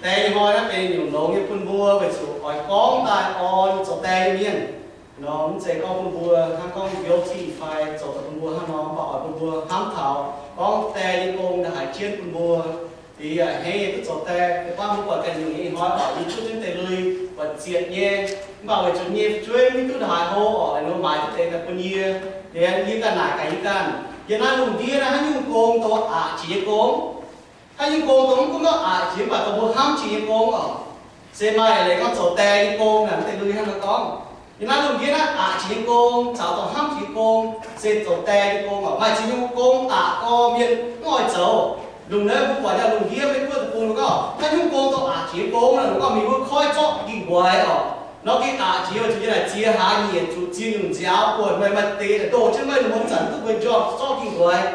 Die nyei hnoi naaiv benx nyungc longx nyei bun mbuo weic zuqc oix gorngv daaih orn zoux die nyei mienh. Nor mv zeiz gorngv bun mbuo hnangv gorngv guilty fai zoux daaih bun mbuo hnangv nor, mv baac oix bun mbuo hnamv taux gorngv die nyei gong naaiv haiz jienv bun mbuo. Liuz yaac hnangv nyei duqv zoux die, deix baav mbuo buatc ganh nyungc nyei hnoi oix yie zuqv jienv deix lui buatc zietc nyei, mv baac weic zuqc nyei fu'jueiv mv duqv haaix hlo oc, ninh mbuo maaiz duqv deix daaih bun yie. Liuz yie ganh naaic gaax yie ganh, yie naaiv lungh ndiev naaiv haaix nyungc gong dongh aqc jiex nyei gong? Haaix nyungc gong dongh mv gunv gorngv aqc jiex mv baac dongh mbuo hnamv jiex nyei gong oc? Se maaih leiz gorngv zoux die nyei gong naaic, mv deix lui hnangv nor gorngv. Yie naaiv lungh ndiev naaiv aqc jiex nyei gong caux dongh hnamv jiex nyei gong se zoux die nyei gong oc. Maaih ziex nyungc gong aqc gorx mienh mv oix zoux. Lungh naaiv mbuo buatc yaac lungh ndiev Meiv Guoqv deic-bung ninh gorngv haaix nyungc gong dongh aqc jiex nyei gong naaic, ninh gorngv mingh wuov koiv zorqv ging-nqoix oc. Nor gengh aqc jiex weic zuqc yie naaic ziex hlaax nyeic zuqc ziex nyungc nziaaux buonc meih maaih deix daaih ndoh jienv meih, ninh mbuo zanc duqv mbuo njormh zorqv ging-nqoix.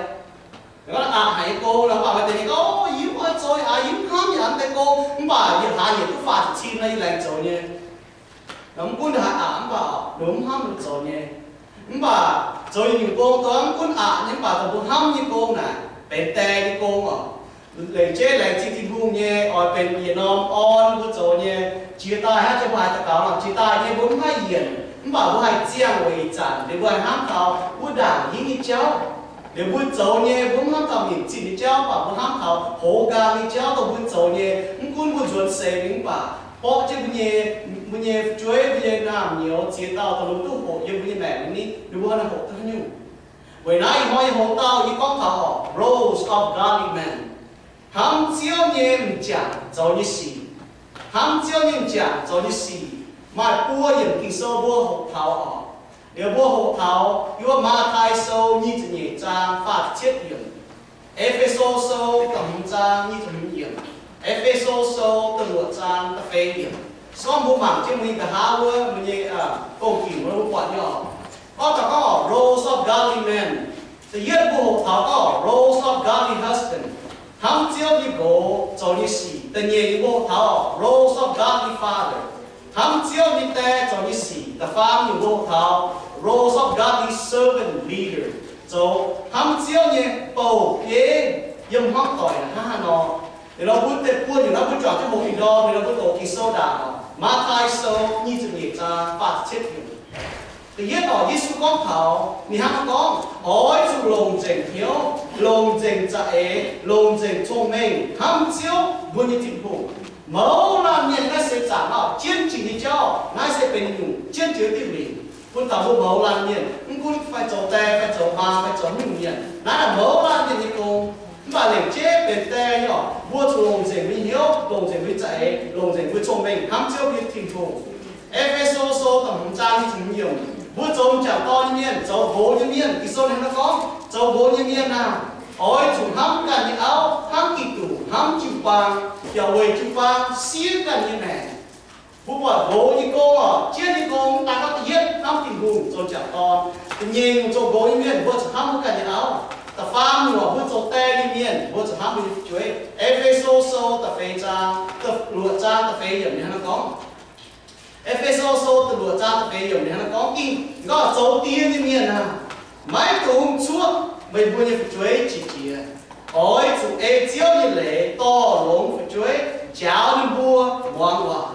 Ninh gorngv aqc haic nyei gong nor, mv baac maaih deix gorngv, o, yie mv oix zoux aqc, yie mv hnamv yaac mv deix gong, mv baac yie hlaax nyeic duqv faah ziepc cin nor yie laengz zoux nyei. Nor mv gunv haaix aqc mv baac ninh mv hnamv ninh zoux nyei. Mv baac zoux nyungc gong dongh mv gunv aqc nyei mv baac dongh mbuo hnamv nyei gong naaic benx die nyei gong oc. Laengz jeiv laengz zingh Tin-Hungh nyei, oix benx yietc norm orn mbuo zoux nyei. Jiex daaih hnangv jiex mbuo haiz daux gaux nor, jiex daaih nyei mbuo mv haih yienc, mv baac mbuo haih ziangh weic ih zanc liuz mbuo haih hnamv taux wuov ndaangc hingv nyei jauv. Liuz mbuo zoux nyei mbuo mv hnamv taux mingh zinh nyei jauv, mv baac mbuo hnamv taux hoz nqaang nyei jauv dongh mbuo zoux nyei. Mv gunv mbuo nzuonx seix mingh mv baac borqv jienv mbuo nyei, mbuo nyei fu'jueiv, mbuo nyei naamh nyouz ziex dauh dongh mbuo duqv hoqc yiem mbuo nyei maengc mingh, ninh mbuo haih hoqc duqv haaix nyungc. Weic naaiv ih hnoi nyei houx dauh yie gorngv taux oc, Roles of Godly Men. Hnamv Ziouv nyei m'jangc zoux nyei sic. Hnamv Ziouv nyei m'jangc zoux nyei sic. Maaih buo yiemc Ging-Sou mbuo hoqc taux oc. Liuz mbuo hoqc taux yiem Matv^taai Sou nyic ziepc nyeic zaang faah ziepc cietv yiemc, E^fe^so Sou da'hmz zaang nyic ziepc hmz yiemc, E^fe^so Sou da'luoqc zaang da'feix yiemc. Sortv mbuo mangc jienv mbuo nyei nqa'haav wuov, mbuo nyei gong-dingc wuov, mbuo buatc nyei oc. Gorngv taux gorngv Roles of Godly Men, da'yietv mbuo hoqc taux gorngv Roles of Godly Husband, hnamv Ziouv nyei nqox zoux nyei sic. Da'nyeic mbuo hoqc taux Roles of Godly Father, hnamv Ziouv nyei die zoux nyei sic. Da'faam nyungc mbuo hoqc taux Roles of Godly Servant Leader, zoux hnamv Ziouv nyei bouh bieiv yiem hmuangv doic hnangv haaix nor. Liuz nor mbuo deix buo nyungc naaiv mbuo juangc jienv hoqc ih ndorm, liuz nor mbuo doqc Ging-Sou ndaangc, Matv^taai Sou nyic ziepc nyeic zaang faah ziepc cietv yiemc. Da'yietv oc, Yesu gorngv taux ninh hnangv naaiv gorngv, oix zuqc longc nzengc hnyouv, longc nzengc za'eix, longc nzengc cong-mengh hnamv Ziouv mbuo nyei Tin-Hungh. Mouz laanh mienh naaiv se zaangc oc, jienv jiex nyei jauv, naaiv se benx nyungc jienv jiex diuh lingc bun taux mbuo mouz laanh mienh, mv gunv fai zoux die fai zoux maa fai zoux nyungc mienh, naaiv mouz laanh mienh nyei gong. Mv baac lengc jeiv benx die nyei oc, mbuo zuqc longc nzengc mbuo nyei hnyouv, longc nzengc mbuo nyei za'eix, longc nzengc mbuo cong-mengh hnamv Ziouv mbuo nyei Tin-Hungh. E^fe^so Sou da'hmz zaang nyic ziepc hmz yiemc, mbuo zoux m'jangc dorn nyei mienh, zoux nqox nyei mienh, Ging-Sou ninh hnangv naaiv gorngv, zoux nqox nyei mienh aah, oix zuqc hnamv ganh nyei auv hnangv Giduc hnamv jiu-baang, yaac weic jiu-baang siev ganh nyei maengc. Mbuo buatc nqox nyei gong oc, jienv nyei gong, mv daan gorngv da'yietv hnamv Tin-Hungh zoux m'jangc dorn. Da'nyeic nyungc zoux nqox nyei mienh mbuo zuqc hnamv mbuo ganh nyei auv. Da'faam nyungc mbuo zoux die nyei mienh mbuo zuqc hnamv mbuo nyei fu'jueiv. E^fe^so Sou da'feix zaang, luoqc zaang da'feix yiemc ninh hnangv naaiv gorngv. E^fe^so Sou da'luoqc zaang da'feix yiemc ninh hnangv naaiv gorngv, Ging-Dorn gorngv, zoux die nyei mienh aah, maiv dungx cuoqv meih mbuo nyei fu'jueiv qiex jiez. Oix zuqc ei Ziouv nyei leiz dorh longx fu'jueiv, njaaux ninh mbuo muangx waac.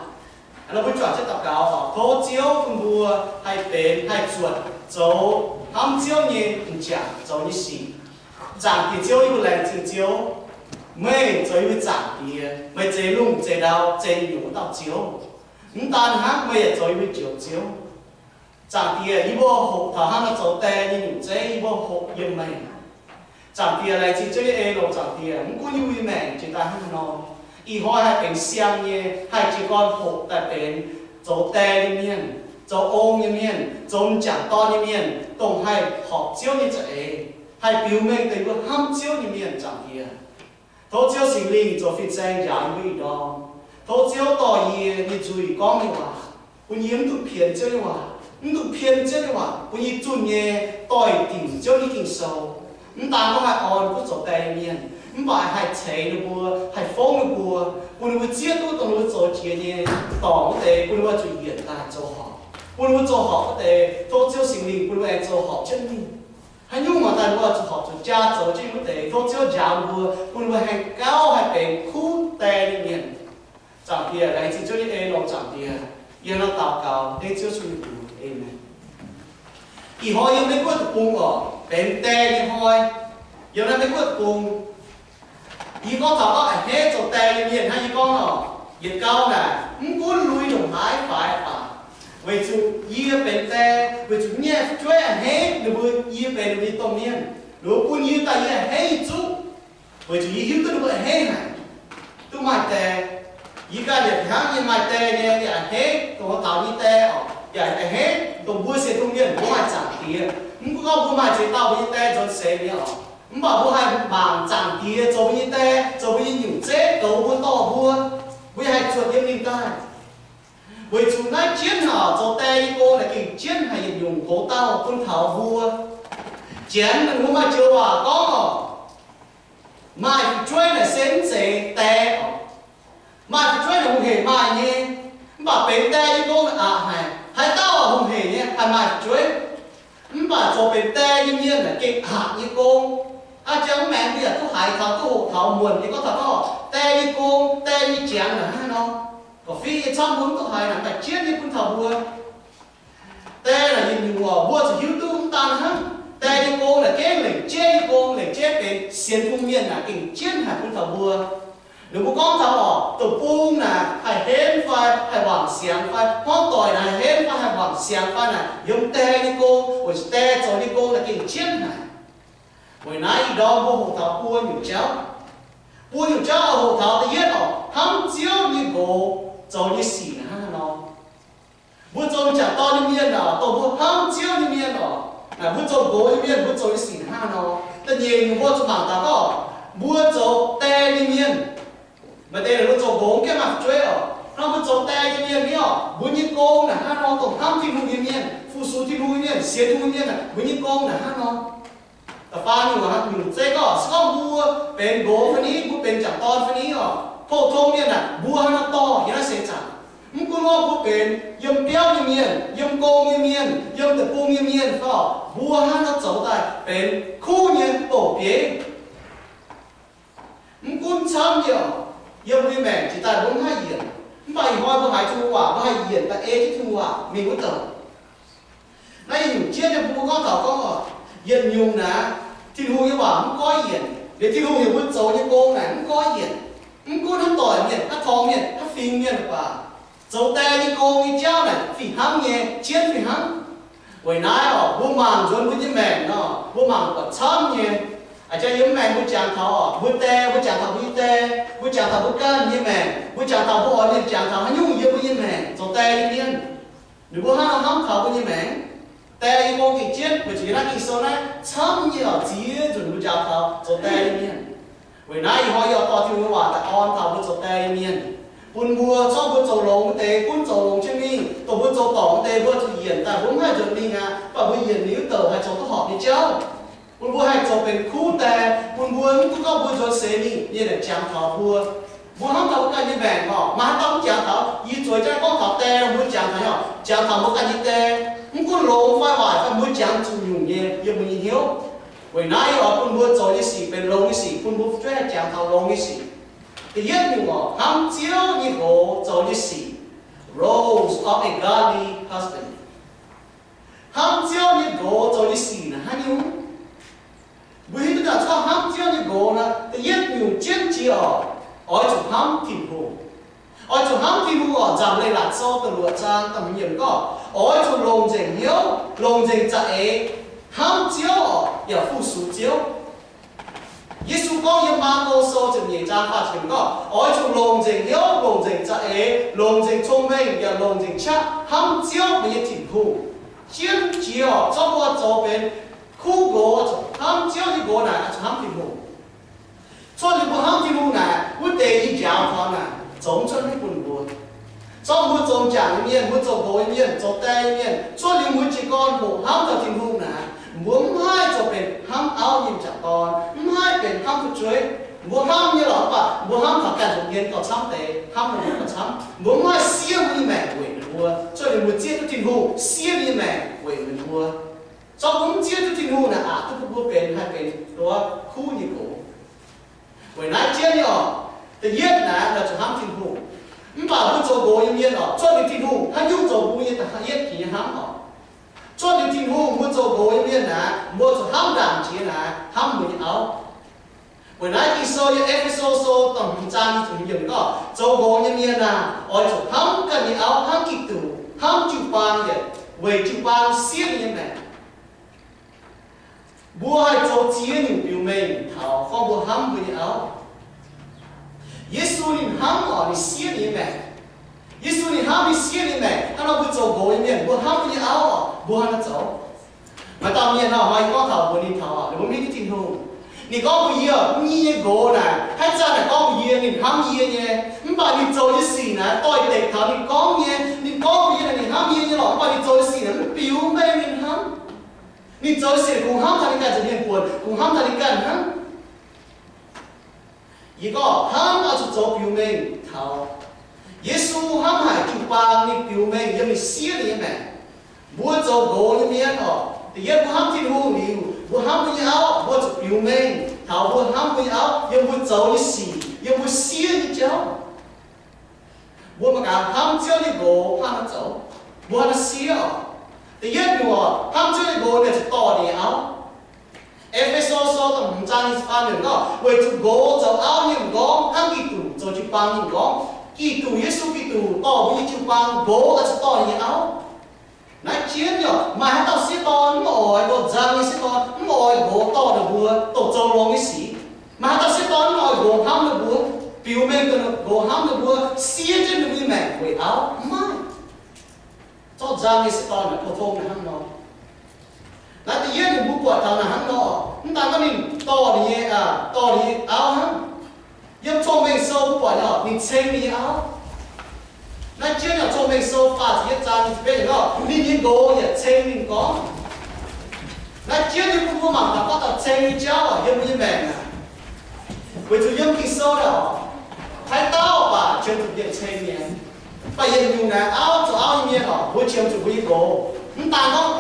Aa, mbuo juangc jienv daux gaux oc. Tov Ziouv bun mbuo haih benx haih zuotc zoux hnamv Ziouv nyei m'jangc zoux nyei sic. Zaangc Diex Ziouv, yie mbuo laengz zingh Ziouv. Meih zoux yie mbuo Zaangc Diex, meih zeix lungh zeix ndau zeix nyungc wuov dauh Ziouv. Mv daan hnangv, meih yaac zoux yie mbuo Njoux Ziouv. Zaangc Diex, yie mbuo hoqc taux hnangv nor zoux die nyei nyungc zeiv, yie mbuo hoqc yiem meih. Zaangc Diex, laengz zingh Ziouv nyei ei longx, Zaangc Diex. Mv gunv yie mbuo nyei maengc jiex daaih hnangv nor, ih hnoi haih benx siang nyei, haih jiez gorn hoqc daaih benx zoux die nyei mienh, zoux ong nyei mienh, zoux m'jangc dorn nyei mienh, dongh haih horpc Ziouv nyei za'eix, haih biux mengh deix mbuo hnamv Ziouv nyei mienh, Zaangc Diex. Tov Ziouv Singx Lingh zoux fin-saeng njaaux yie mbuo ih ndorm. Tov Ziouv dorh yie nyei nzuih gorngv nyei waac, bun yie mv dungx pienx Ziouv nyei waac, mv dungx pien Ziouv nyei waac, bun yie zunh nyei doix-dingc Ziouv nyei Ging-Sou. Mv daan gorngv haih orn duqv zoux die nyei mienh, mv baac haih ceix ninh mbuo, haih fongv ninh mbuo, bun ninh mbuo zieqv duqv dongh ninh mbuo zoux jiex nyei dorngc wuov deix, bun ninh mbuo zuqc yienc daaih zoux horpc. Bun ninh mbuo zoux horpc wuov deix, tov Ziouv Singx Lingh bun ninh mbuo aengx zoux horpc jienv mingh. Haaix nyungc mangc daaih ninh mbuo zuqc horpc zuqc jaa zoux jienv wuov deix, tov Ziouv njaaux ninh mbuo, bun ninh mbuo haih gauh haih benx kuv die nyei mienh. Zaangc Diex, laengz zingh Ziouv nyei en lorqc. Zaangc Diex, yie nor daux gaux dengv Ziouv Yesu nyei mbuox. Aamen. Ih hnoi yiem Meiv Guoqv deic-bung oc, benx die nyei hnoi. Yiem naaiv Meiv Guoqv deic-bung, yie gorngv taux gorngv a'hneiv zoux die nyei mienh hnangv. Yie gorngv oc, yietc gau naaic mv gunv lui ndongc haaix faix baac, weic zuqc yie benx die, weic zuqc nyei fu'jueiv a'hneiv ninh mbuo, yie benx ninh mbuo nyei domh mienh, ninh mbuo bun yie daaih yie a'hneiv nyei zuqv, weic zuqc yie hiuv duqv ninh mbuo a'hneiv haic, duqv maaih die. Yie ganh yaac hnangv nyei maaih die nyei, yaac a'hneiv dongh taux nyei die oc, yaac a'hneiv dongh mbuo sienx Tin-Hungh mienh mbuo maaih Zaangc Diex. Mv gunv gorngv mbuo maaih ziex dauh mbuo nyei die nzuonx seix mi'aqv oc, mv baac mbuo haih mangc Zaangc Diex zoux mbuo nyei die, zoux mbuo nyei nyungc zeiv, goux mbuo, dorh mbuo, mbuo yaac haih zuotc yiem ninh daaih. Weic zuqc naaiv jienv oc, zoux die nyei gong naaic gengh jienv haic yietc nyungc goux dauh bun taux mbuo. Janx ninh mbuo maaih joux waac gorngv oc, maaih fu'jueiv naaic se mv zeiz die oc. Maaih fu'jueiv naaic hungh hec maaih nyei, mv baac benx die nyei gong naaic aqc haic. Haaix dauh hungh hec nyei haih maaih fu'jueiv. Mv baac zoux benx die nyei mienh naaic gengh aqc nyei gong. Aa, jang mv maengx mbuo yaac duqv haiz taux, duqv hoqc taux muonc nyei gorngv taux gorngv die nyei gong, die nyei jangx naaic hnangv nor. Gorqv-fiqv nyei camv mbuo mv duqv haiz naaic, mv baac jienv nyei bun taux mbuo. Die naaic yietc nyungc oc, mbuo zuqc hiuv duqv mv daan hnangv. Die nyei gong naaic gengh lengc jeiv nyei gong, lengc jeiv benx sienx Tin-Hungh mienh naaic gengh jienv haic bun taux mbuo. Ninh mbuo gorngv taux oc, deic-bung naaic haih henv fai haih wangc siangx fai, hmuangv doic naaic haih henv fai haih wangc siangx fai naaic yiem die nyei gong, weic zuqc die zoux nyei gong naaic gengh jienv haic. Weic naaiv ih ndorm mbuo hoqc taux buo nyungc jauv. Buo nyungc jauv oix hoqc taux da'yietv oc, hnamv Ziouv nyei nqox zoux nyei sic naaic hnangv haaix nor. Mbuo zoux m'jangc dorn nyei mienh oc, dongh mbuo hnamv Ziouv nyei mienh oc, naaic mbuo zoux nqox nyei mienh mbuo zoux nyei sic naaic hnangv haaix nor. Da'nyeic nyungc mbuo zuqc mangc taux gorngv mbuo zoux die nyei mienh, maaih deix ninh mbuo zoux nqox mv gaengh maaih fu'jueiv oc. Hnangv mbuo zoux die nyei mienh ni oc, mbuo nyei gong naaic hnangv haaix nor, dongh hnamv Tin-Hungh nyei mienh, fu-sux Tin-Hungh nyei mienh, sienx Tin-Hungh nyei mienh, mbuo nyei gong naaic hnangv haaix nor. Da'faam nyungc, nyungc zeiv gorngv se gorngv mbuo benx nqox fai ni, mbuo benx m'jangc dorn fai ni oc, pou-tong mienh naaic mbuo hnangv haaix nor dorh yiem naaiv seix zaangc. Mv gunv gorngv mbuo benx yiem biauv nyei mienh, yiem gong nyei mienh, yiem deic-bung nyei mienh fai oc, mbuo hnangv haaix nor zoux daaih benx kuv nyei bouc bieiv. Mv gunv camv nyei oc, yiem mbuo nyei maengc jiex daaih mbuo mv haih yienc. Mv baac ih hnoi mbuo haiz Tin-Hungh waac, mbuo haih yienc daaih ei jienv Tin-Hungh waac mingh wuov douc. Naaiv yietc nyungc jienv nyei mbuo gorngv taux gorngv oc, yietc nyungc naaic, Tin-Hungh nyei waac mv goiv yienc. Liuz Tin-Hungh heuc mbuo zoux nyei gong naaic mv goiv yienc. Mv gunv haaix doic mienh, haaix torngx mienh, haaix fingx mienh baac, zoux die nyei gong nyei jauv naaic fih hnangv nyei, jienv fih hnangv. Weic naaiv oc, mbuo mangc nzuonx mbuo nyei maengc nor, mbuo mangc buatc camv nyei. A'jang yiem maengc mbuo jangx taux oc, mbuo die, mbuo jangx taux mbuo nyei die, mbuo jangx taux mbuo ganh nyei maengc, mbuo jangx taux mbuo oix mienh jangx taux haaix nyungc yiem mbuo nyei maengc zoux die nyei mienh. Ninh mbuo hnangv nor hnamv taux mbuo nyei maengc. Die nyei gong gengh jienv, weic zuqc yiem naaiv Ging-Sou naaiv camv nyei oc, ziex nzunc mbuo jangx taux zoux die nyei mienh. Weic naaiv ih hnoi yie oix dorh Tin-Hungh nyei waac daaih orn taux mbuo zoux die nyei mienh, bun mbuo zorqv mbuo zoux longx wuov deix gunv zoux longx jienv mingh, dongh mbuo zoux dorngc wuov deix mbuo zuqc yienc daaih, mbuo mv haih nzuonx mingh aqv. Mv baac mbuo yienc mingh wuov douc haih zoux duqv horpc nyei jauv, bun mbuo haih zoux benx kuv die, bun mbuo mv gunv gorngv mbuo nzuonx seix mingh, mienh aengx jangx taux mbuo. Mbuo hnamv taux mbuo ganh nyei maengc oc, maaih haaix dauh mv jangx taux? Yie zueiz jangv gorngv taux die nor, mbuo jangx taux nyei oc, jangx taux mbuo ganh nyei die. Mv gunv longx fai waaic fai, mbuo jangx zuqc nyungc nyei yiem mbuo nyei hnyouv. Weic naaiv oc, bun mbuo zoux nyei sic benx longx nyei sic, bun mbuo fu'jueiv haih jangx taux longx nyei sic. Da'yietv nyungc oc, hnamv Ziouv nyei nqox zoux nyei sic. Roles of a godly husband. Hnamv Ziouv nyei nqox zoux nyei sic naaic hnangv nyungc. Mbuo hiuv duqv daaih gorngv hnamv Ziouv nyei nqox naaic, da'yietv nyungc jienv jiex oc, oix zuqc hnamv Tin-Hungh. Oix zuqc hnamv Tin-Hungh oc. Nzamc Leiz-Latc Sou da'luoqc zaang da'hmz yiemc gorngv, oix zuqc longc nzengc hnyouv, longc nzengc za'eix hnamv Ziouv oc, yaac fu-sux Ziouv. Yesu gorngv yiem Maako Sou ziepc nyeic zaang faah ziepc yiemc gorngv, oix zuqc longc nzengc hnyouv, longc nzengc za'eix, longc nzengc cong-mengh, yaac longc nzengc qaqv hnamv Ziouv, meih nyei Tin-Hungh. Jienv jiex oc, zorqv mbuo zoux benx kuv nqox, hnamv Ziouv nyei nqox naaic, zuqc hnamv Tin-Hungh. Cuotv liuz mbuo hnamv Tin-Hungh naaic, wuov deix yie njaaux taux naaic zoux mv cuotv naaiv bun mbuo. Zorqv mbuo zoux m'jangc nyei mienh, mbuo zoux nqox nyei mienh, zoux die nyei mienh, cuotv liuz mbuo jiez gorn hoqc hnamv taux Tin-Hungh naaic, mbuo mv haih zoux benx hnamv auv nyei m'jangc dorn, mv haih benx hnamv fu'jueiv. Mbuo hnamv nyei lorqc, mv baac mbuo hnamv taux ganh nza'hmien gauh camv deix, hnamv ninh gauh camv. Mbuo mv haih siev mbuo nyei maengc weic ninh mbuo. Cuotv liuz mbuo zieqv duqv Tin-Hungh, siev ninh nyei maengc weic ninh mbuo. Zorqv mbuo mv zieqv duqv Tin-Hungh naaic, aqc duqv bun mbuo benx haih benx dongh kuv nyei nqox. Weic naaiv jienv nyei oc, da'yietv naaic, oix zuqc hnamv Tin-Hungh. Mv zoux nqox nyei mienh oc, cuotv liuz Tin-Hungh haaix nyungc zoux bun nyei da'yietv jiex nyei hnamv oc. Cuotv liuz Tin-Hungh mbuo zoux nqox nyei mienh naaic, mbuo zuqc hnamv ndaangc jiex naaic hnamv mbuo nyei auv. Weic naaiv Ging-Sou yiem E^fe^so Sou da'hmz zaang nyic ziepc hmz yiemc gorngv, zoux nqox nyei mienh aah, oix zuqc hnamv ganh nyei auv hnangv Giduc hnamv jiu-baang, weic jiu-baang siev ninh nyei maengc. Mbuo haih zoux ziex nyungc biux mengh taux gorngv mbuo hnamv mbuo nyei auv. Yesu ninh hnamv oc, ninh siev ninh nyei maengc. Yesu ninh hnamv, ninh siev ninh nyei maengc. Hnangv nor mbuo zoux nqox nyei mienh, mbuo hnamv mbuo nyei auv oc, mbuo hnangv naaiv zoux. Maaih dauh mienh nor, maaih gorngv taux mbuox ninh taux, ninh mbuo mv hiuv duqv Tin-Hungh. Ninh gorngv mbuox yie, yie nyei nqox naaic, haaix zanc naaic gorngv mbuox yie ninh hnamv yie nyei, mv baac ninh zoux nyei sic naaic doix-dekc taux ninh gorngv nyei. Ninh gorngv mbuox yie naaic ninh hnamv yie nyei lorqc, mv baac ninh zoux nyei sic naaic mv biux mengh ninh hnamv. Ninh zoux nyei sic kungx hnamv taux ninh ganh nza'hmien buonc, kungx hnamv taux ninh ganh hnangv. Yie gorngv hnamv oix zuqc zoux biux mengh taux Yesu hnamv haic jiu-baang, ninh biux mengh yiem ninh siev ninh nyei maengc. Mbuo zoux nqox nyei mienh oc, da'yietv mbuo hnamv Tin-Hungh liuz, mbuo hnamv mbuo nyei auv, mbuo zuqc biux mengh taux mbuo hnamv mbuo nyei auv yiem mbuo zoux nyei sic, yiem mbuo siev nyei jauv. Mbuo mangc gaax hnamv Ziouv nyei nqox hnangv haaix nor zoux, mbuo hnangv haaix nor siev oc. Da'yietv nyungc oc, hnamv Ziouv nyei nqox ninh zuqc dorh ninh nyei auv. E^fe^so Sou da'hmz zaang nyic ziepc faam yiemc gorngv, weic zuqc nqox zoux auv nyei m'nqorngv hnangv Giduc zoux jiu-baang nyei m'nqorngv. Giduc, Yesu Giduc dorh mbuo nyei jiu-baang, nqox oix zuqc dorh ninh nyei auv. Naaiv jienv yaac maaih haaix dauh sieqv dorn mv oix, ndoh nzang nyei sieqv dorn mv oix nqox dorh ninh mbuo dongh zoux longx nyei sic. Maaih haaix dauh sieqv dorn mv oix nqox hnamv ninh mbuo, biux mengh dongh nqox hnamv ninh mbuo, siev jienv ninh mbuo nyei maengc weic auv? Mv maaih. Zorqv nzang nyei sieqv dorn naaic pou-tong hnangv nor. Naaiv da'yietv ninh mbuo buatc taux naaic hnangv nor, mv daan gorngv ninh dorh ninh nyei, dorh ninh nyei auv hnangv. Yiem Cong-Mengh Sou mbuo buatc ninh ceng ninh nyei auv. Naaiv jienv yaac Cong-Mengh Sou faah ziepc yietv zaang nyic ziepc betv yiemc gorngv, ninh nyei nqox yaac ceng ninh gorngv. Naaiv jienv yie bun mbuo mangc taux gorngv taux ceng nyei jauv yiem mbuo nyei maengc aac. Weic zuqc yiem Ging-Sou naaic, haaix dauh baac qiemx zuqc mienh ceng nyei. Mv baac yietc nyungc naaic auv zoux auv nyei mienh oc, mbuo qiemx zuqc mbuo nyei nqox. Mv daan gorngv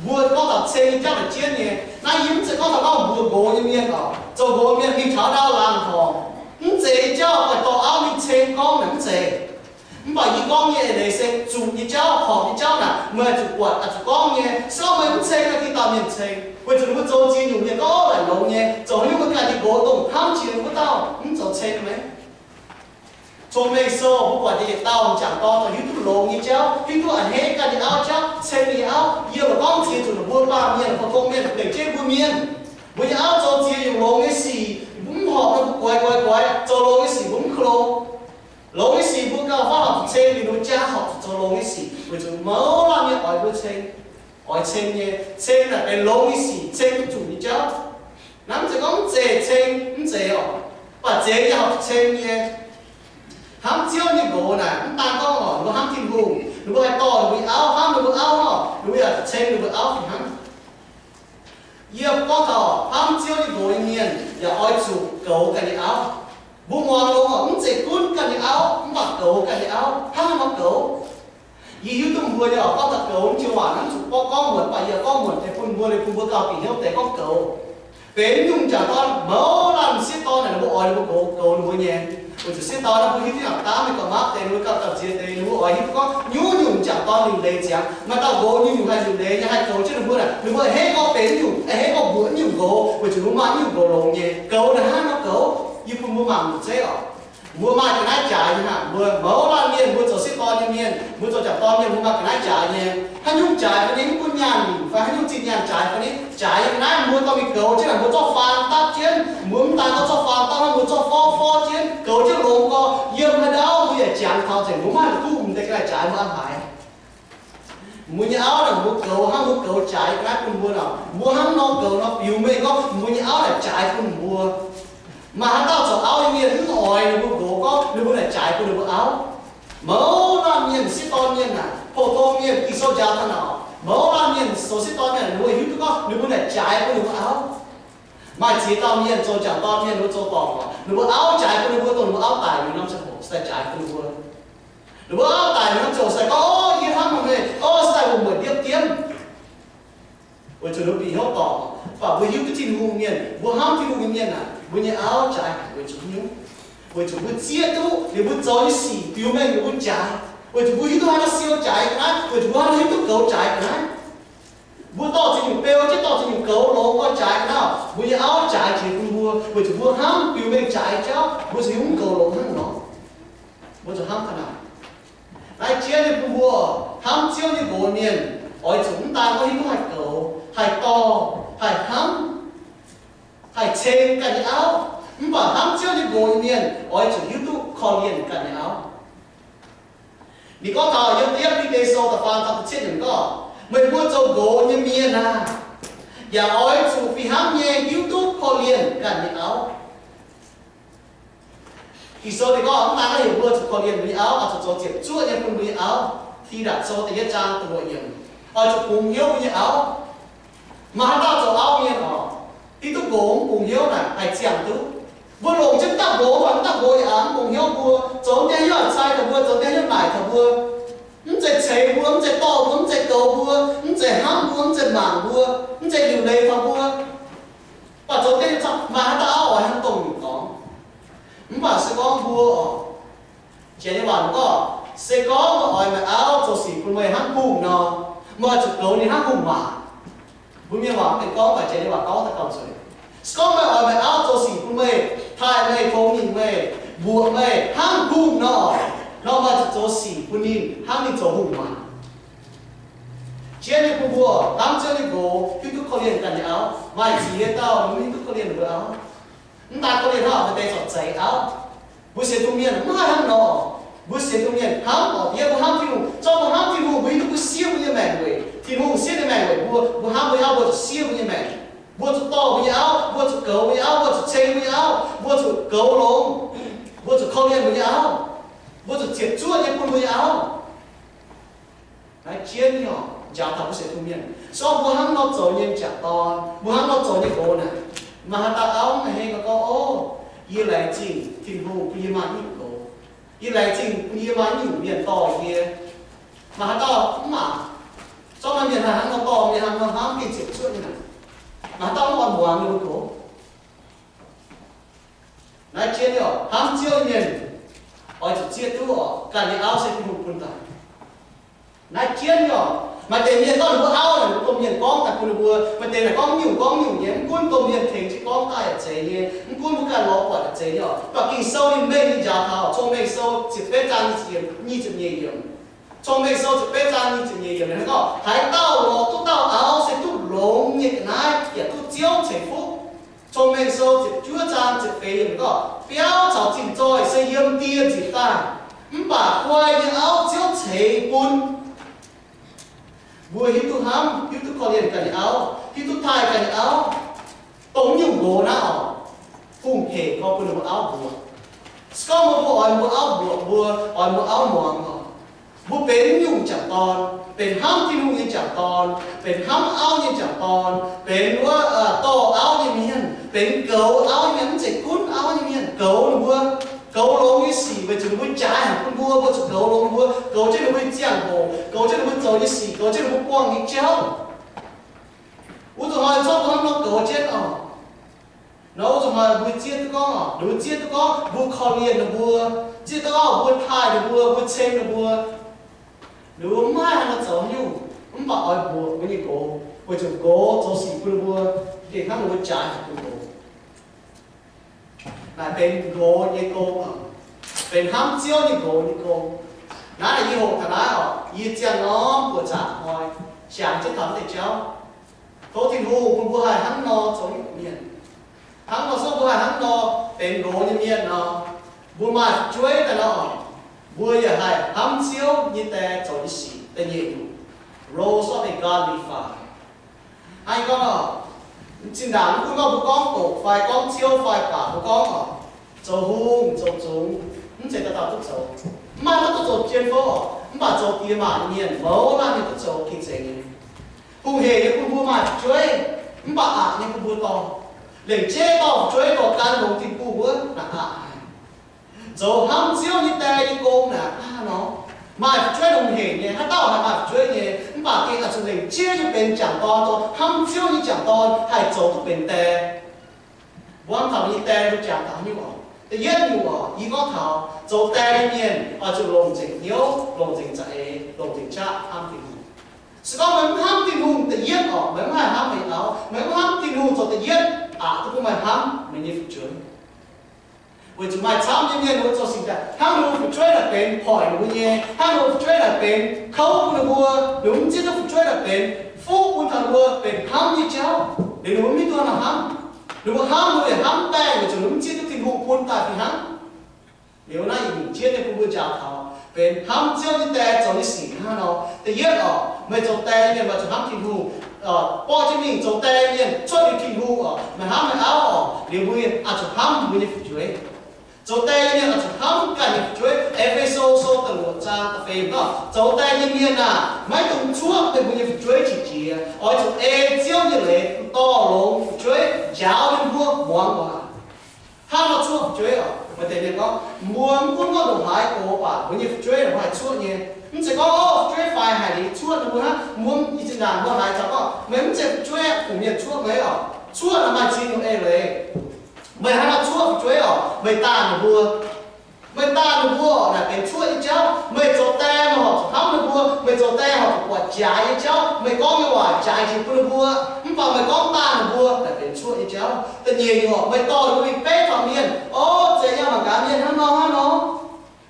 mbuo gorngv taux ceng nyei jauv naaic jienv nyei. Naaiv yie mv zeiz gorngv taux gorngv mbuox nqox nyei mienh oc, zoux nqox mienh mingh taux ndau laangz horngc, mv zeiz nyei jauv oix dorh auv mingh ceng gorngv naaic mv zeiz. Mv baac yie gorngv nyei eix leiz se zuqc nyei jauv, horpc nyei jauv naaic meih zuqc buatc, oix zuqc gorngv nyei. Se gorngv meih mv ceng, naaiv dingh dauh mienh ceng, weic zuqc ninh mbuo zoux ziex nyungc mienh gorngv laaic longx nyei, zoux haaix nyungc mbuo ganh nyei nqox dongh hnamv jiex wuov dauh mv zoux ceng meih. Cong-Mengh Sou mbuo buatc yietc dauh m'jangc dorn dongh hiuv duqv longx nyei jauv, hiuv duqv a'hneiv ganh nyei auv jauv, ceng ninh nyei auv. Yie lorqc gorngv ziex nyungc, mbuo baamh mienh, pou-tong mienh, lengc jeiv mbuo mienh, mbuo nyei auv zoux ziex nyungc longx nyei sic, mbuo mv horpc nor mbuo goix goix goix, zoux longx nyei sic mbuo mv klo. Longx nyei sic mbuo gauh faav horpc zuqc ceng, ninh mbuo jaa horpc zuqc zoux longx nyei sic, weic zuqc mouz laanh mienh oix mbuo ceng. Oix ceng nyei, ceng naaic benx longx nyei sic, ceng zuqc nyei jauv. Naaiv mv zeiz gorngv mv zeiz ceng, mv zeiz oc. Mv baac zeiz yaac horpc zuqc ceng nyei. Hnamv Ziouv nyei nqox naaic mv daan gorngv oc, ninh mbuo hnamv Tin-Hungh, ninh mbuo haih dorh ninh mbuo nyei auv, hnamv ninh mbuo auv oc, ninh mbuo yaac ceng ninh mbuo auv fih hnangv. Yie gorngv taux hnamv Ziouv nyei nqox nyei mienh yaac oix zuqc goux ganh nyei auv. Mbuo muangx longx oc, mv zeiz gunv ganh nyei auv, mv baac goux ganh nyei auv. Hnangv haaix nor goux? Yie hiuv duqv mbuo nyei oc, gorngv taux goux mv joux waac naaiv zuqc gorngv muonc, mv baac yie gorngv muonc deix bun mbuo, liuz bun mbuo gauh bieqc hnyouv deix gorngv goux. Benx nyungc m'jangc dorn, mouz laanh m'sieqv dorn naaic ninh mbuo oix ninh mbuo goux, goux ninh mbuo nyei. Weic zuqc sieqv dorn naaiv mbuo hiuv duqv yangh daav mingh gauh mapv deix, ninh mbuo gauh gamh nziex deix, ninh mbuo oix hiuv duqv gorngv nyungc-nyungc m'jangc dorn liuc leiz ziangx. Maaih dauh nqox nyungc-nyungc haih liuc leiz nyei, haih goux jienv ninh mbuo naaic, ninh mbuo a'hneiv gorngv benx nyungc, a'hneiv gorngv mbuox nyungc nqox, weic zuqc mbuo maaih nyungc nqox longx nyei. Goux naaic hnangv nor goux, yie bun mbuo mangc zeiv oc. Mbuo maaih ga'naaiv jaaix nyei hnangv, mbuo mouz laanh mienh, mbuo zoux sieqv dorn nyei mienh, mbuo zoux m'jangc dorn mienh, mbuo maaih ga'naaiv jaaix nyei. Haaix nyungc jaaix fai ni, mv gunv nyaanh fai haaix nyungc zinh nyaanh jaaix fai ni, jaaix nyei ga'naaiv mbuo dorh mingh goux jienv naaic, mbuo zorqv faang dapv jienv, mbuo mv daan gorngv zorqv faang dapv hnangv, mbuo zorqv forv forv jienv, goux jienv longx gorx, yiem haaix ndau mbuo yaac jangx taux nzengc, mbuo mv maaih la'kuqv mv deix ga'naaiv jaaix mbuo an haaix. Mbuo nyei auv naaic mbuo goux hnangv mbuo goux jaaix ga'naaiv bun mbuo nor, mbuo hnangv nor goux nor biux mengh gorngv mbuo nyei auv naaic jaaix bun mbuo. Maaih haaix dauh zoux auv nyei mienh mv oix ninh mbuo nqox gorngv ninh mbuo naaic jaaix bun ninh mbuo auv? Mouz laanh mienh sieqv dorn mienh naaic, pou-tong mienh, Ging-Sou njaaux hnangv naaic, mouz laanh mienh zoux sieqv dorn mienh ninh mbuo hiuv duqv gorngv ninh mbuo naaic jaaix bun ninh mbuo auv. Maaih ziex dauh mienh zoux m'jangc dorn mienh, ninh mbuo zoux dorngc oc, ninh mbuo auv jaaix bun ninh mbuo, dongh ninh mbuo auv daic liuz norm ziangh hoc se daaih jaaix bun ninh mbuo. Ninh mbuo auv daic liuz norm ziangh hoc se gorngv, O, yie hnamv meih, o, se daaih mbuo mbuoqc ndiemv diemv. Weic zuqc ninh mbuo bieqc hnyouv dorngc, mv baac mbuo hiuv duqv Tin-Hungh mienh, mbuo hnamv Tin-Hungh nyei mienh naaic, mbuo nyei auv jaaix haic weic zuqc nyungc. weic zuqc mbuo zieqv duqv ninh mbuo zoux nyei sic biux mengh ninh mbuo jaaix, weic zuqc mbuo hiuv duqv haaix dauh siou jaaix ga'naaiv, weic zuqc mbuo hiuv duqv goux jaaix ga'naaiv. Mbuo dorh ziex nyungc beu, jienv dorh ziex nyungc goux longx gorngv jaaix ga'naaiv, mbuo nyei auv jaaix jiex bun mbuo, weic zuqc mbuo hnamv biux mengh jaaix jauv, mbuo zuqc hiuv mv goux longx hnangv nor. Mbuo zuqc hnamv ga'naaiv. Naaiv jienv nyei bun mbuo hnamv Ziouv nyei nqox mienh, oix zuqc mv daan gorngv hiuv duqv haih goux, haih dorh, haih hnamv, haih ceng ganh nyei auv, mv baac hnamv Ziouv nyei nqox nyei mienh oix zuqc hiuv duqv korv-lienh ganh nyei auv. Ninh gorngv taux yiem da'yietv Bide Sou da'faam zaang da'cietv yiemc gorngv, meih mbuo zoux nqox nyei mienh aah, yaac oix zuqc fih hnangv nyei hiuv duqv korv-lienh ganh nyei auv. Ging-Sou ninh gorngv mv daan gorngv heuc mbuo zuqc korv-lienh mbuo nyei auv, oix zuqc zoux ziepc zuoqv nyei bun mbuo nyei auv. Tidatc Sou da'yietv zaang da'luoqc yiemc, oix zuqc bungx hnyouv mbuo nyei auv. Maaih haaix dauh zoux auv mienh oc, hiuv duqv nqox mv bungx hnyouv naaic haih ziangh duqv? Mbuo longc jienv dauh nqox, mv baac mv dauh nqox yaac mv bungx hnyouv mbuo, zoux deix hnyouv cai taux mbuo, zoux deix hnyouv naaic taux mbuo, mv zeiz ceix mbuo, mv zeiz dorh mbuo, mv zeiz goux mbuo, mv zeiz hnamv mbuo, mv zeiz mangc mbuo, mv zeiz liuc leiz taux mbuo. Mv baac zoux deix maaih haaix dauh auv oix hnangv dongh ninh gorngv? Mv baac se gorngv mbuo oc, janx nyei waac gorngv, se gorngv meih oix meih auv zoux sic bun meih hnangv hungh nor, meih oix zuqc goux ninh hnangv hungh waac. Mbuo mienh waac mv benx gorngv, mv baac janx nyei waac gorngv daaih gauh zueiz. Se gorngv meih oix meih auv zoux sic bun meih, taaih meih, tongx ninh meih, mbuoqc meih hnangv hungh nor, nor meih zuqc zoux sic bun ninh hnangv ninh zoux hungh waac. Jienv nyei bun mbuo hnamv Ziouv nyei nqox, hiuv duqv korv-lienh ganh nyei auv. Maaih ziex dauh mv hiuv duqv korv-lienh mbuo auv. Mv daan korv-lienh hnangv maaih deix corc zeix auv. Mbuo sienx Tin-Hungh mienh mv haih hnangv nor. Mbuo sienx Tin-Hungh mienh hnamv orqc, yie mbuo hnamv Tin-Hungh, zorqv mbuo hnamv Tin-Hungh, mbuo hiuv duqv mbuo siev mbuo nyei maengc weic Tin-Hungh, siev nyei maengc weic mbuo. Mbuo hnamv mbuo nyei auv, mbuo zuqc siev mbuo nyei maengc. Mbuo zuqc dorh mbuo nyei auv, mbuo zuqc goux mbuo nyei auv, mbuo zuqc ceng mbuo nyei auv, mbuo zuqc goux longx, mbuo zuqc korv-lienh mbuo nyei auv, mbuo zuqc ziepc zuoqv nyei bun mbuo nyei auv. Naaiv jienv nyei oc, njaaux taux mbuo sienx Tin-Hungh mienh, se gorngv mbuo hnangv nor zoux nyei m'jangc dorn, mbuo hnangv nor zoux nyei nqox naaic, maaih haaix dauh auv mv heng gorngv, O, yie laengz zingh Tin-Hungh bun yie maaih nyungc nqox. Yie laengz zingh bun yie maaih nyungc mienh dorh yie. Maaih haaix dauh mv maaih? Zorqv maaih mienh haih hnangv nor dorh, mienh haih hnangv nor hnamv gengh ziepc zuoqv nyei naaic. Maaih haaix dauh mv oix muangx ninh mbuo nqox? Naaiv jienv nyei oc, hnamv Ziouv nyei mienh oix zuqc zieqv duqv oc, ganh nyei auv se Tin-Hungh bun daaih. Naaiv jienv nyei oc, maaih deix mienh gorngv ninh mbuo auv naaic, mbuo domh mienh gorngv daaih bun ninh mbuo. Maaih deix naaic gorngv nyungc gorngv nyungc nyei, mv gunv domh mienh tengx jienv gorngv daaih yaac zeiz nyei, mv gunv mbuo ganh lorz buatc yaac zeiz nyei oc. Mv baac Ging-Sou ninh mengh ninh njaaux taux Cong-Mengh Sou ziepc betv zaang nyic ziepc nyeic yiemc. Cong-Mengh Sou ziepc betv zaang nyic ziepc nyeic yiemc ninh gorngv, haaix dauh lorz duqv dauh auv se duqv longx nyei ga'naaiv yaac duqv Ziouv ceix fuqv. Cong-Mengh Sou ziepc juov zaang ziepc feix yiemc ninh gorngv, biauv caux zinh zoih se yiem die nzipc daaih, mv baac guai nyei auv Ziouv ceix bun. Mbuo hiuv duqv hnamv, hiuv duqv korv-lienh ganh nyei auv, hiuv duqv taaih ganh nyei auv, dongh nyungc nqox naaiv oc, hungh hec gorngv bun ninh mbuo auv mbuoqc. Se gorngv mbuo, mbuo oix mbuo auv mbuoqc, mbuo oix mbuo auv muangx oc, mbuo benx nyungc m'jangc dorn, benx hnamv Tin-Hungh nyei m'jangc dorn, benx hnamv auv nyei m'jangc dorn, benx wuov dorh auv nyei mienh, benx goux auv nyei mienh, mv zeiz gunv auv nyei mienh, goux ninh mbuo, goux longx nyei sic weic zuqc ninh mbuo jaaix haic bun mbuo, mbuo zuqc goux longx ninh mbuo, goux jienv ninh mbuo nyei ziangh hoc, goux jienv ninh mbuo zoux nyei sic, goux jienv ninh mbuo buangh nyei jauv. Wuov zuqc hnoi zorqv mbuo hnangv nor goux jienv oc. Nor wuov zuqc hnoi mbuo zieqv duqv gorngv oc, ninh mbuo zieqv duqv gorngv mbuo korv-lienh ninh mbuo, zieqv duqv gorngv mbuo taaih ninh mbuo, mbuo ceng ninh mbuo. Ninh mbuo mv maaih haaix nor zoux nyungc, mv baac oix mbuoqc mbuo nyei nqox, weic zuqc nqox zoux sic bun ninh mbuo, gengh hnangv ninh mbuo jaaix haic bun nqox. Naaic benx nqox nyei gong oc, benx hnamv Ziouv nyei nqox nyei gong. Naaiv yie hoqc taux naaiv oc, yie ziangh norm buoqc zaangc hnoi, siangx jienv taux naaiv deix jauv. Tov Tin-Hungh bun mbuo haih hnangv nor zoux nyungc mienh. Hnangv nor se mbuo haih hnangv nor benx nqox nyei mienh nor, mbuo maaih fu'jueiv daaih nor, mbuo yaac haih hnamv Ziouv nyei die zoux nyei sic da'nyeic nyungc, Rose of a Godly Father. Hnangv gorngv oc, zinh ndaangc mv gunv gorngv mbuo gorngv doqc fai gorngv ciouv fai baac mbuo gorngv oc, zoux hungh zoux zungx, mv zeiz dauh dauh duqv zoux. Mv maaih dauh duqv zoux jienv fouv oc, mv baac zoux diex maac nyei mienh mouz laanh nyei duqv zoux gengh zeiz nyei. Hungh hec nyei bun mbuo maaih fu'jueiv, mv baac aqc nyei bun mbuo dorh. Lengc jeiv dorh fu'jueiv dorh gan longx dinh bun wuov naaic aqc haic. Zoux hnamv Ziouv nyei die nyei gong naaic aqc nor. Maaih fu'jueiv hungh hec nyei, haaix dauh haih maaih fu'jueiv nyei, mv baac gengh oix zuqc lengc jeiv nyei benx jangc dorn, dorh hnamv Ziouv nyei jangc dorn haih zoux duqv benx die. Mbuo hnamv taux mbuo nyei die, mbuo jangx taux haaix nyungc oc? Da'yietv nyungc oc, yie gorngv taux zoux die nyei mienh oix zuqc longc nzengc hnyouv, longc nzengc za'eix, longc nzengc qaqv hnamv Tin-Hungh. Se gorngv meih mv hnamv Tin-Hungh, da'yietv oc, meih mv haih hnamv meih auv. Meih mv hnamv Tin-Hungh zoux da'yietv aqc duqv bun meih hnamv meih nyei fu'jueiv. Weic zuqc maaih camv nyei mienh ninh mbuo zoux sic daaih hnangv ninh mbuo fu'jueiv naaic benx hoic ninh mbuo nyei, hnangv ninh mbuo fu'jueiv naaic benx kouv bun ninh mbuo, ninh mbuo mv zieqv duqv fu'jueiv naaic benx fuqv bun taux ninh mbuo benx hnamv nyei jauv. Liuz ninh mbuo mv hiuv duqv nor hnamv. Ninh mbuo hnamv ninh mbuo yaac hnamv baengh weic zuqc ninh mv zieqv duqv Tin-Hungh bun daaih fih hnangv. Liuz naaiv yietc nyungc jienv nyei bun mbuo njaaux taux benx hnamv Ziouv nyei die zoux nyei sic hnangv nor. Da'yietv oc, meih zoux die nyei mienh maaih zuqc hnamv Tin-Hungh. Borqv jienv mingh zoux die nyei mienh cuotv liuz Tin-Hungh oc, meih hnamv meih auv oc, liuz mbuo oix zuqc hnamv mbuo nyei fu'jueiv. Zoux die nyei mienh oix zuqc hnamv ganh nyei fu'jueiv. E^fe^so sou da'luoqc zaang da'feix gorngv, zoux die nyei mienh aah! Maiv dungx cuoqv meih mbuo nyei fu'jueiv qiex jiez. Oix zuqc ei Ziouv nyei leiz, dorh longx fu'jueiv, njaaux ninh mbuo muangx waac. Hnangv nor cuoqv fu'jueiv oc, maaih deix mienh gorngv, mbuo mv gunv gorngv ndongc haaix gox baac mbuo nyei fu'jueiv mbuo haih cuoqv nyei. Mv zeiz gorngv, o, fu'jueiv faix haic liuz cuoqv ninh mbuo hnangv. Mbuo i zinh ndaangc mbuo haiz taux gorngv meih mv zeiz fu'jueiv, fungc mienh cuoqv meih oc. Cuoqv naaic maaih ziex nyungc eix leiz. Meih hnangv nor cuoqv fu'jueiv oc, meih daanh ninh mbuo. Meih daanh ninh mbuo oc, naaic benx cuoqv nyei jauv. Meih zoux die, meih horpc zuqc hnamv ninh mbuo. Meih zoux die horpc zuqc buatc jaaix nyei jauv. Meih gorngv nyei waac jaaix jiex bun ninh mbuo. Mv baac meih gorngv daanh ninh mbuo, naaic benx cuoqv nyei jauv. Da'nyeic nyungc oc, meih dorh ninh mbuo mingh beiv taux mienh. O, zeiz nyei, mangc gaax mienh hnangv nor hnangv nor.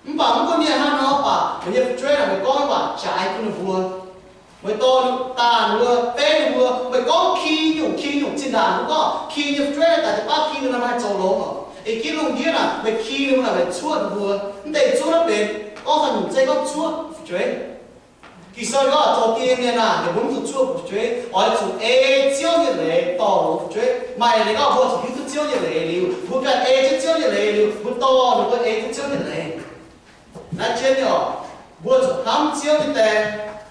Mv baac mv gunv mienh hnangv nor baac, meih nyei fu'jueiv naaic meih gorngv nyei waac jaaix bun ninh mbuo. Meih dorh daanh ninh mbuo, beiv ninh mbuo. Meih gorngv ki nyungc ki nyungc zinh ndaangc mbuo gorngv ki nyei fu'jueiv daaih jiu-baang ki ninh mbuo maaih zoux longx oc. Ih ginv lungh ndiev naaic meih ki ninh mbuo naaic meih cuoqv ninh mbuo. Mv deix zuov naaiv benx gorngv taux nyungc zeiv gorngv cuoqv fu'jueiv. Ging-Sou gorngv zoux die mienh aah, ninh mbuo mv zuqc cuoqv fu'jueiv, oix zuqc ei Ziouv nyei leiz dorh longx fu'jueiv. Maaih leiz gorngv mbuo zuqc hiuv duqv Ziouv nyei leiz liuz, mbuo ganh ei jienv Ziouv nyei leiz liuz, mbuo dorh ninh mbuo ei jienv Ziouv nyei leiz. Naaiv jienv nyei oc, mbuo zuqc hnamv Ziouv nyei die,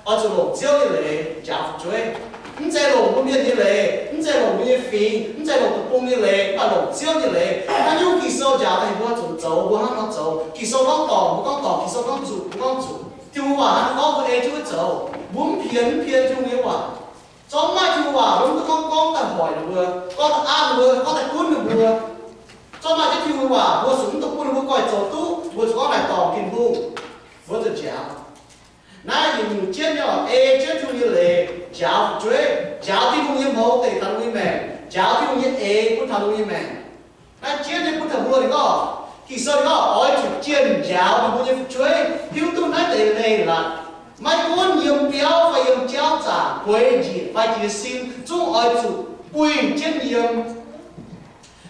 oix zuqc longc Ziouv nyei leiz njaaux fu'jueiv. Mv zeiz longc mbuo mienh nyei leiz, mv zeiz longc mbuo nyei fingx, mv zeiz longc deic-bung nyei leiz, mv baac longc Ziouv nyei leiz. Haaix nyungc Ging-Sou njaaux daaih mbuo zuqc zoux, mbuo hnangv nor zoux. Ging-Sou gorngv dorngc, mbuo gorngv dorngc. Ging-Sou gorngv zuqc, mbuo gorngv zuqc. Tin-Hungh waac hnangv gorngv mbuo ei jienv wuov zoux. Mbuo mv pienx, mv pienx Tin-Hungh nyei waac. Zorqv maaih Tin-Hungh waac mbuo mv duqv gorngv, gorngv daaih hoic ninh mbuo, gorngv daaih an ninh mbuo, gorngv daaih gunv ninh mbuo. Zorqv maaih jienv Tin-Hungh waac mbuo zuqc mv duqv bun ninh mbuo goiv zoux duqv, mbuo zuqc gorngv naaic dorngc Tin-Hungh, mbuo zuqc njaaux. Naaiv yietc nyungc jienv nyei oc, ei jienv Tin-Hungh nyei leiz njaaux fu'jueiv, njaaux Tin-Hungh nyei mouz deic taux ninh nyei maengc, njaaux Tin-Hungh nyei eix bun taux ninh nyei maengc. Naaiv jienv nyei bun taux mbuo ninh gorngv, Ging-Sou ninh gorngv oix zuqc jienh njaaux ninh mbuo nyei fu'jueiv hiuv duqv naaiv deix leiz-latc. Maiv gunv yiem biauv fai yiem jauv zaangc, gueix njiec fai jiez sin, zungv oix zuqc buih jienv yiem.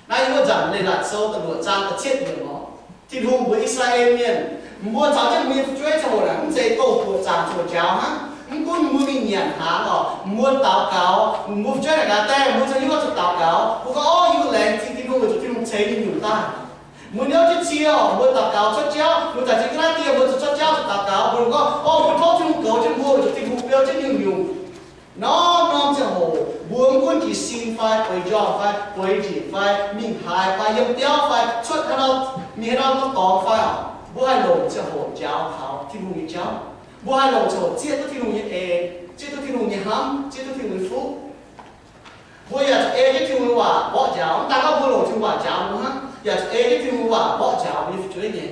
Naaiv yiem wuov nzangc Leiz-Latc Sou da'luoqc zaang da'cietv yiemc oc. Tin-Hungh mbuox I^saa^laa^en Mienh, mbuo caux jienv mbuo nyei fu'jueiv ziangh hoc naaic mv zeiz dongh buoqc zaangc ziangh hoc njaaux hnangv. Mv gunv mbuo mingh nyanc hnaangx oc, mbuo daux gaux, mbuo fu'jueiv naaic gaax, Die, mbuo caux yie zuqc daux gaux. Mbuo gorngv, Orv, yie laengz zingh Tin-Hungh weic zuqc Tin-Hungh ceix nyei nyungc daaih. Mbuo niouv jienv cie oc, mbuo daux gaux cuotv jauv, mbuo taux zingh ga'naaiv dieh, mbuo zuqc cuotv jauv zuqc daux gaux. Mbuo gorngv, Orv, mbuo tov Tin-Hungh goux jienv mbuo weic zuqc Tin-Hungh biou jienv nyungc-nyungc. Norm-norm ziangh hoc mbuo mv gunv jiez sin fai bueix njormh fai bueix njiec fai mingh haaix fai yiem biauv fai cuotv haaix nor, mingh haaix nor norm dorngx fai oc, mbuo haih longc ziangh hoc njaaux taux Tin-Hungh nyei jauv. Mbuo haih longc ziangh hoc zieqv duqv Tin-Hungh nyei en, zieqv duqv Tin-Hungh nyei hnamv, zieqv duqv Tin-Hungh nyei fuqv. Mbuo yaac zuqc ei jienv Tin-Hungh nyei waac mborqv njaaux. Mv daan gorngv mbuo longc Tin-Hungh waac njaaux mbuo hnangv, yaac zuqc ei jienv Tin-Hungh nyei waac mborqv njaaux mbuo nyei fu'jueiv nyei.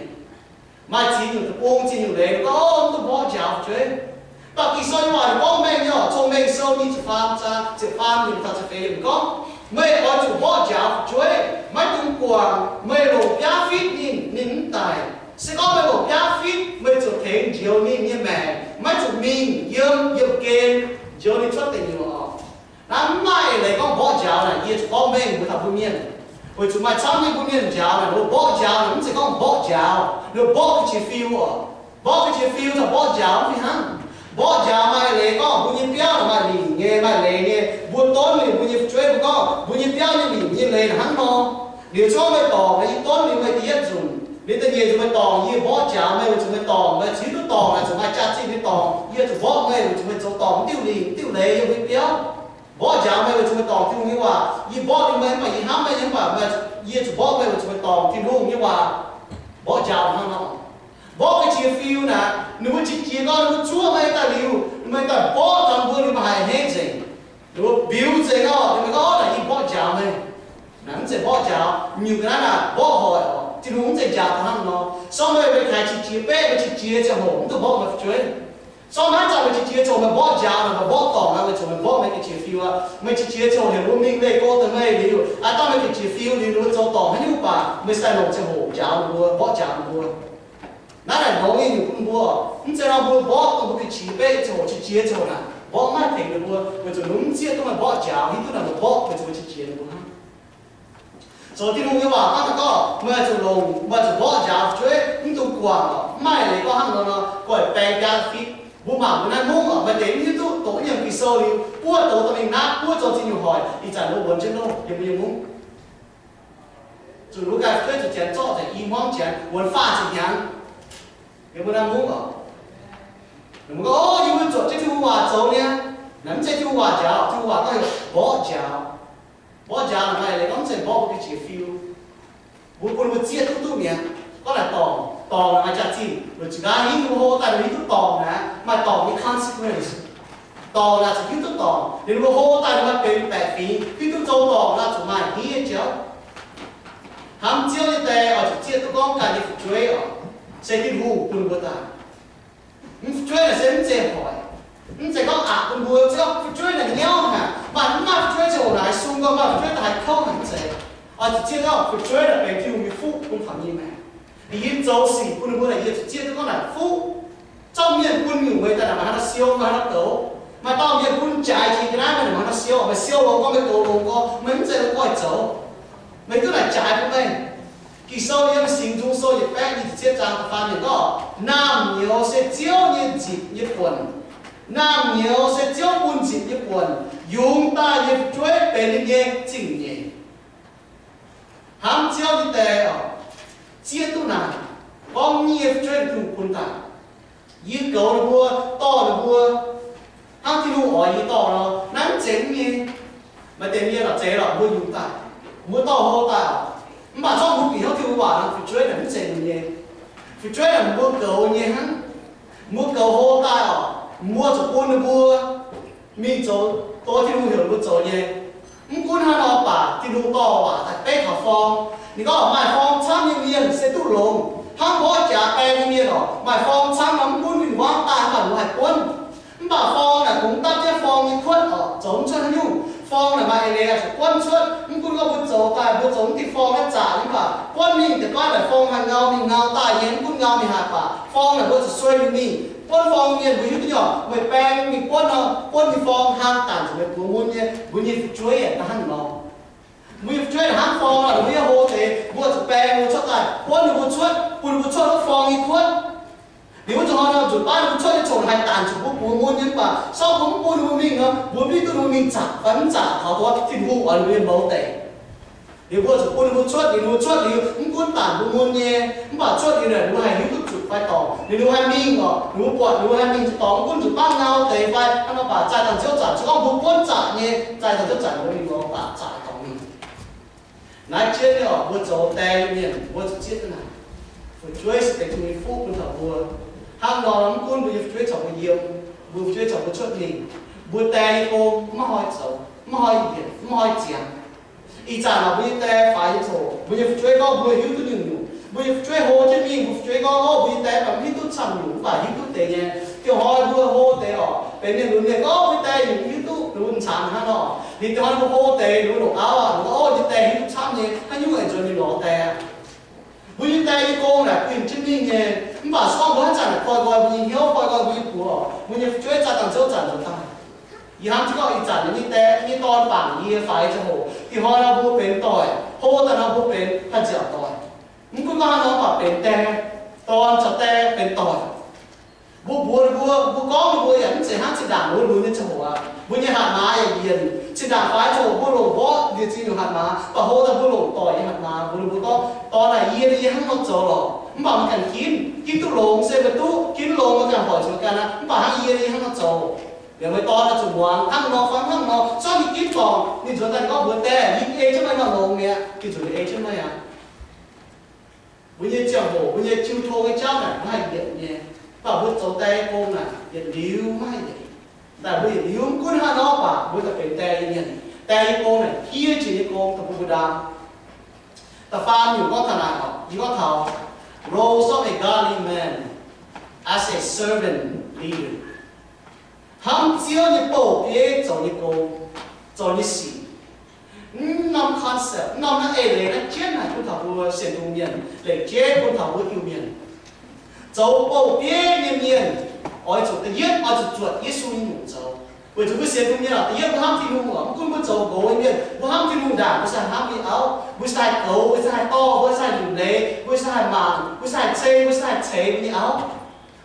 Maaih ziex nyungc deic-bung, ziex nyungc leiz, mbuo gorngv, Orv, mv dungx mborqv njaaux fu'jueiv. Mv baac Ging-Sou nyei waac ninh gorngv mengh nyei oc. Cong-Mengh Sou nyic ziepc faam zaang ziepc faam yiemc taux ziepc feix yiemc gorngv, meih oix zuqc mborqv njaaux fu'jueiv, maiv dungx guangc meih longc biaav fitv ninh, ninh mv daic. Se gorngv meih longc biaav fitv, meih zuqc tengx njoux ninh nyei maengc, maiv zuqc mingh yiem yiemh gen njoux ninh cuotv deic nyuoqc oc. Naaiv mv maaih eix leiz gorngv mborqv njaaux naaic, yie zuqc gorngv mengh mbuo taux mbuo mienh. Weic zuqc maaih camv nyei mbuo mienh njaaux naaic, ninh mbuo mborqv njaaux naaic, mv zeiz gorngv mborqv njaaux, ninh mbuo mborqv ga'qiex fiu oc. Mborqv ga'qiex fiu caux mborqv njaaux mv fih hnangv. Mborqv njaaux maaih eix leiz gorngv mbuo nyei biauv naaic maaih lingc nyei, maaih leiz nyei, mbuo donv liuz mbuo nyei fu'jueiv mbuo gorngv, mbuo nyei biauv nyei lingc nyei leiz naaic hnangv nor. Liuz cuotv meih dorngc, yie donv liuz meih da'yietv nzunc, liuz da'nyeic nzunc meih dorngc, yie mborqv njaaux meih weic zuqc meih dorngc, meih cingx duqv dorngc naaic zuqc maaih jaax-zinh nyei dorngc, yie zuqc mborqv meih weic zuqc meih zoux dorngc diuh lingc diuh leiz yiem mbuo biauv. Mborqv njaaux meih weic zuqc meih dorngc Tin-Hungh nyei waac. Yie mborqv liuz meih mv baac yie hnamv meih nyei, mv baac yie zuqc mborqv meih weic zuqc meih dorngc Tin-Hungh nyei waac. Mborqv njaaux hnangv nor. Mborqv ga'qiex fiu naaic, ninh mbuo qiex jiez gorngv ninh mbuo zuov meih daaih liuz, meih daaih mborqv taux mbuo liuz maaih haiz hei nzengc. Ninh mbuo biux nzengc oc, ninh mbuo gorngv, Naaic yie mborqv njaaux meih. Naaic mv zeiz mborqv njaaux, nyungc ga'naaiv naaic mborqv hoic oc. Tin-Hungh mv zeiz njaaux taux hnangv nor. Sorng meih, meih taaix qiex jiez baeqv, meih qiex jiez ziangh hoc mv duqv mborqv meih fu'jueiv. Sorng meih haaix zanc meih qiex jiez ziangh hoc meih mborqv njaaux, meih mborqv dorngc aqv, weic zuqc meih mborqv meih ga'qiex fiu aqv. Meih qiex jiez ziangh hoc heuc mbuo mingh leih go daaih meih liuz, aav dangh meih ga'qiex fiu liuz, ninh mbuo zoux dorngc haaix nyungc baac meih sai longc ziangh hoc njaaux ninh mbuo, mborqv njaaux ninh mbuo. Naaiv naaic nor nyei nyungc bun mbuo, mv zeiz nor mbuo mborqv dongh mbuo ga'qiex baeqv ziangh hoc, qiex jiez ziangh hoc naaic, mborqv maiv tengx ninh mbuo, weic zuqc ninh mbuo mv zieqv duqv meih mborqv njaaux, hiuv duqv naaic meih mborqv, weic zuqc meih qiex jiez ninh mbuo hnangv. Zoux Tin-Hungh nyei waac gorngv daaih gorngv, meih zuqc longc, meih zuqc mborqv njaaux fu'jueiv, mv dungx guangc oc. Mv maaih leiz gorngv hnangv nor nor, goiv baeng jaax fitv. Mbuo mangc mbuo naaiv mungv oc, maaih deix mv hiuv duqv doqc mv yiem Ging-Sou liuz, buov douz dorh mingh naaiv, buov zoux zinh nyungc hoic, ih zanc mbuo wuonx jienv loh yiem mbuo nyei mungv. Zuqc luov ganh fu'jueiv zuqc janx zorqv nzengc, i hmuangv janx, wuonx faah ziepc hnyangx. Yiem mbuo naaiv mungv oc, ninh mbuo gorngv, o, yie mbuo zuotc jienv Tin-Hungh waac zoux niaa. Naaic mv zeiz Tin-Hungh waac njaaux, Tin-Hungh waac gorngv heuc mborqv njaaux. Mborqv njaaux naaic maaih leiz gorngv mv zeiz mborqv mbuo ga'qiex fiu. Mbuo bun mbuo zieqv duqv duqv mi'aqv. Gorngv naaic dorngc, dorngc naaic maaih jaax-zinh, weic zuqc nqa'haav hingv mbuo hlo daaih mbuo hiuv duqv dorngc naaic maaih dorngc nyei consequence. Dorngc naaic zuqc hiuv duqv dorngc, ninh mbuo hlo daaih ninh maaih benx baeqc fingx, hiuv duqv zoux dorngc naaic zuqc maaih hniev nyei jauv. Hnamv Ziouv nyei die oix zuqc zieqv duqv gorngv ganh nyei fu'jueiv oc, se Tin-Hungh bun mbuo daaih. Mv fu'jueiv naaic se mv zeiz hoic, mv zeiz gorngv aqc bun mbuo, se gorngv fu'jueiv naaic nyauv haic, maaih mv maaih fu'jueiv ziangh hoc naaic sung gorngv maaih fu'jueiv daaih haih kouv haic, mv zeiz. Oix zuqc zieqv gorngv fu'jueiv naaic benx Tin-Hungh nyei fuqv bun taux yie maengc. Ninh yiem zoux sic bun ninh mbuo naaic yie zuqc zieqv duqv gorngv naaic fuqv. Zorqv mienh bun nyungc meih daaih naaic maaih haaix nor siou, maaih haaix nor douz. Maaih dauh mienh bun jaaix jiex ga'naaiv, maaih haaix nor siou, meih siou longx gorngv meih douz longx gorngv meih mv zeiz longx gorngv zoux. Meih duqv naaic jaaix bun meih. Ging-Sou yiem Singx Nzung Sou yietc baeqv nyic ziepc cietv zaang da'faam yiemc gorngv, naamh nyouz se Ziouv nyei nzipc nyei buonc. Naamh nyouz se Ziouv bun nzipc nyei buonc. Yungz daaih nyei fu'jueiv benx ninh nyei zingh nyeic. Hnamv Ziouv nyei die oc, zieqv duqv naaic, gorngv nyei fu'jueiv Tin-Hungh bun daaih. Yie goux ninh mbuo, dorh ninh mbuo, hnangv Tin-Hungh oix yie dorh nor, naaiv mv zeiz nyei. Maaih deix mienh lorqc, zeiz lorqc, mbuo yungz daaih, mbuo dorh hlo daaih oc. Mv baac zorqv mbuo bieqc hnyouv Tin-Hungh waac nor, fu'jueiv naaic mv zeiz ninh nyei. Fu'jueiv naaic mbuo goux nyei hnangv. Mbuo goux hlo daaih oc, mbuo zuqc bun ninh mbuo mingh zoux dongh Tin-Hungh heuc mbuo zoux nyei. Mv gunv hnangv nor baac Tin-Hungh dorh waac daaih beiv taux forng. Ninh gorngv maaih forng camv nyei mienh se duqv longx. Hnangv mborqv jaax baeng nyei mienh oc, maaih forng camv nor mv gunv win-wangv daaih mv baac ninh mbuo haih buonv. Mv baac forng naaic kungx dapv jienv forng nyei kuotv oc, zoux mv cuotv haaix nyungc. Forng naaic maaih eix leiz zuqc buonv cuotv. Mv gunv gorngv mbuo zoux daaih, mbuo zoux mv diuh forng naaiv zaqc nyei baac buonv mingh deix guaav naaic forng haih ngau mingh ngau daaih nyei, mv gunv ngau mingh haaix baac forng naaic mbuo zuqc sueih mingh mingh. Buonv forng mienh mbuo hiuv duqv nyei oc, meih baeng mingh buonv nor, buonv nyei forng hlang danc zuqc meih buoz mun nyei. Mbuo nyei fu'jueiv yaac hnangv nor. Mbuo nyei fu'jueiv hnangv forng nor, mbuo nyei hlo deix mbuo zuqc baeng mbuo cuotv daaih, buonv ninh mbuo cuotv, bun ninh mbuo cuotv wuov forng nyei kuotv. Liuz wuov zuqc hnoi nor, nzunc baav ninh mbuo cuotv nyei zongc haih danc zuqc mbuo buoz mun nyei mv baac, sortv mbuo mv bun ninh mbuo mingh nor, mbuo mv hiuv duqv ninh mbuo mingh zaqc fai mv zaqc taux dongh Tin-Hungh oix ninh mbuo nyei mouz deix. Liuz mbuo zuqc bun ninh mbuo cuotv, ninh mbuo cuotv liuz mv gunv danc mbuo mun nyei, mv baac cuotv liuz naaic ninh mbuo haih hiuv duqv zuqc fai dorngc, ninh mbuo haih mingh oc, ninh mbuo buatc ninh mbuo haih mingh zuqc dorngc, mv gunv zuqc baav ngau deix fai hnangv nor baac zaaih dangh Ziouv zanc, zuqc gorngv mbuo buonv zaqc nyei, zaaih dangh Ziouv zanc ninh mbuo mingh lorz baac zaqc dorngc mingh. Naaiv jienv nyei oc, mbuo zoux die nyei mienh mbuo zuqc zieqv duqv naaic, fu'jueiv se benx Tin-Hungh nyei fuqv bun taux mbuo. Hnangv nor mv gunv mbuo nyei fu'jueiv caux mbuo yiem, mbuo fu'jueiv caux mbuo cuotv mingh, mbuo die nyei gong maiv hnoi zoux, maiv hnoi yienc, maiv hnoi ziangx. Ih zanc oc, mbuo nyei die faix nyei coc, mbuo nyei fu'jueiv gorngv mbuo hiuv duqv nyungc-nyungc. Mbuo nyei fu'jueiv hlo jienv mingh, mbuo fu'jueiv gorngv, ov, mbuo nyei die mv baac mv hiuv duqv camv nyungc, mv baac hiuv duqv deix nyei. Dieh hnoi mbuo hlo deix oc, benx mienh lunx mienh gorngv, ov, mbuo nyei die nyungc mv hiuv duqv, ninh mbuo mv cangx hnangv nor. Liuz dieh hnoi mbuo hlo deix, ninh mbuo longc auv aqv, ninh gorngv, ov, yie die hiuv duqv camv nyei, haaix nyungc aengx nzuonx mingh lorz die aqv. Mbuo nyei die nyei gong naaic bun jienv mingh nyei, mv baac se gorngv mbuo haaix zanc naaic koi nqoi mbuo nyei hnyouv, koi nqoi mbuo nyei buoz, mbuo nyei fu'jueiv zaaih dangh Ziouv zanc nzuonx daaih. Yie hnamv jienv gorngv ih zanc yie nyei die, yie nyei dorn bangc yie faix ziangh hoc, dieh hnoi nor mbuo benx doic, hlo daaih nor mbuo benx haih nziaauc doic. Mv gunv gorngv haaix nor mv baac benx die, dorn caux die benx doic. Mbuo mbuox ninh mbuo, mbuo gorngv ninh mbuo yaac mv zeiz hnangv zinh ndaangc mbuo lunx nyei ziangh hoc aqv. Mbuo nyei hatc maaz yaac yienc. Zinh ndaangc faix ziangh hoc mbuo longc mborqv ndie-zinh nyungc hatc maaz, mv baac hlo daaih mbuo longc doic nyei hatc maaz. Mbuox ninh mbuo gorngv, dorn aac, yie, yie hnangv nor zoux lorqc. Mv baac meih ganh ginv, ginv duqv longx se meih duqv, ginv longx meih ganh hoic zuqc meih ganh aqv. Mv baac hnangv yie, yie hnangv nor zoux. Liuz meih dorn oix zuqc muangx hnangv nor fai hnangv nor, zorqv ninh ginv dorngc, ninh nzuonx daaih gorngv mbuox die, yie ei jienv meih nor longx mi'aqv. Gengh zuqc ninh ei jienv meih aqv. Mbuo nyei ziangh hoc, mbuo nyei jiu tong nyei jauv naaic maiv haih yietc nyei. Mv baac mbuo zoux die nyei gong naaic yietc liuz maiv haih yietc. Daaih mbuo yietc liuz mv gunv hnangv nor baac mbuo daaih benx die nyei mienh. Die nyei gong naaic hiev jiex nyei gong dongh mbuo mbuo ndaam. Da'faam nyungc gorngv taux naaic, yie gorngv taux roles of a godly man as a servant leader. Hnamv Ziouv nyei bouh bieiv zoux nyei gong, zoux nyei sic. Mv norm concept, mv norm naaiv eix leiz naaiv jienv naaic bun taux mbuo sienx lungh mienh, leiz jienv bun taux mbuo Iu-Mienh. Zoux bouh bieiv nyei mienh oix zuqc da'yietv oix zuqc zuotc Yesu nyei nyungc zoux. Weic zuqc mbuo sienx lungh mienh oc, da'yietv mbuo hnamv Tin-Hungh oc, mv gunv mbuo zoux nqox nyei mienh, mbuo hnamv Tin-Hungh ndaangc, mbuo se haih hnamv mbuo nyei auv, mbuo se haih goux, mbuo se haih dorh, mbuo se haih liuc leiz, mbuo se haih mangc, mbuo se haih ceng, mbuo se haih ceix mbuo nyei auv.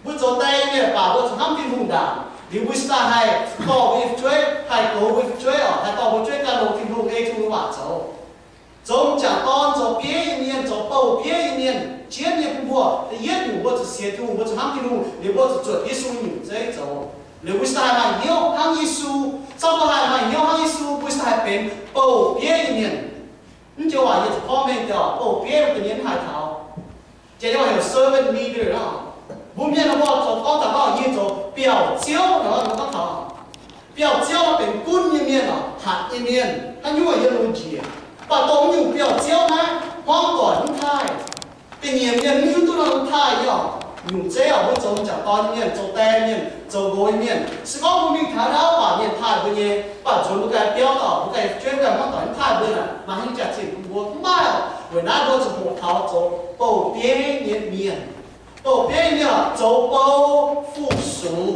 Mbuo zoux die nyei mienh baac mbuo zuqc hnamv Tin-Hungh ndaangc liuz, mbuo se daaih haih dorh mbuo nyei fu'jueiv, haih goux mbuo nyei fu'jueiv oc, haih dorh mbuo fu'jueiv ganh longc Tin-Hungh ei Tin-Hungh nyei waac zoux. Zoux m'jangc dorn, zoux bieiv nyei mienh, zoux bouh bieiv nyei mienh, jienv nyei bun mbuo, da'yietv nyungc mbuo zuqc sienx Tin-Hungh, mbuo zuqc hnamv Tin-Hungh, liuz mbuo zuqc zuotc Yesu nyungc zeiv zoux. Liuz mbuo se daaih maaih hnyouv hnangv Yesu. Se gorngv mbuo haih maaih hnyouv hnangv Yesu, mbuo se daaih benx bouh bieiv nyei mienh. Mv joux waac yie zuqc porv mengh deix, bouh bieiv da'nyeic mv haaix taux. Janx nyei waac heuc servant leader nor. Mbuo mienh nor mbuo zoux gorngv taux gorngv yie zoux biauv-ziouv nor, gorngv taux biauv-ziouv nor benx gunv nyei mienh oc, hatc nyei mienh, haaix nyungc yiem lungh njiec. Mv baac dongh nyungc biauv-ziouv naaiv hmuangv doic mv taaih. Ga'nyiec mienh mv hiuv duqv nor taaih nyei oc. Nyungc zeiv oc, mbuo zoux m'jangc dorn nyei mienh, zoux die mienh, zoux nqox nyei mienh, se gorngv mbuo mingh taux naaiv auv baac mienh taaih mbuo nyei, mv baac nzuonx mbuo ganh biauv oc, mbuo ganh fu'jueiv ganh hmuangv doic mv taaih mbuo naaic, maaih haaix nyungc jaax-zinh bun mbuo? Mv maaih oc. Weic naaiv mbuo zuqc hoqc taux zoux bouh bieiv nyei mienh. Bouh bieiv nyei mienh oc, zoux bou fu-sux.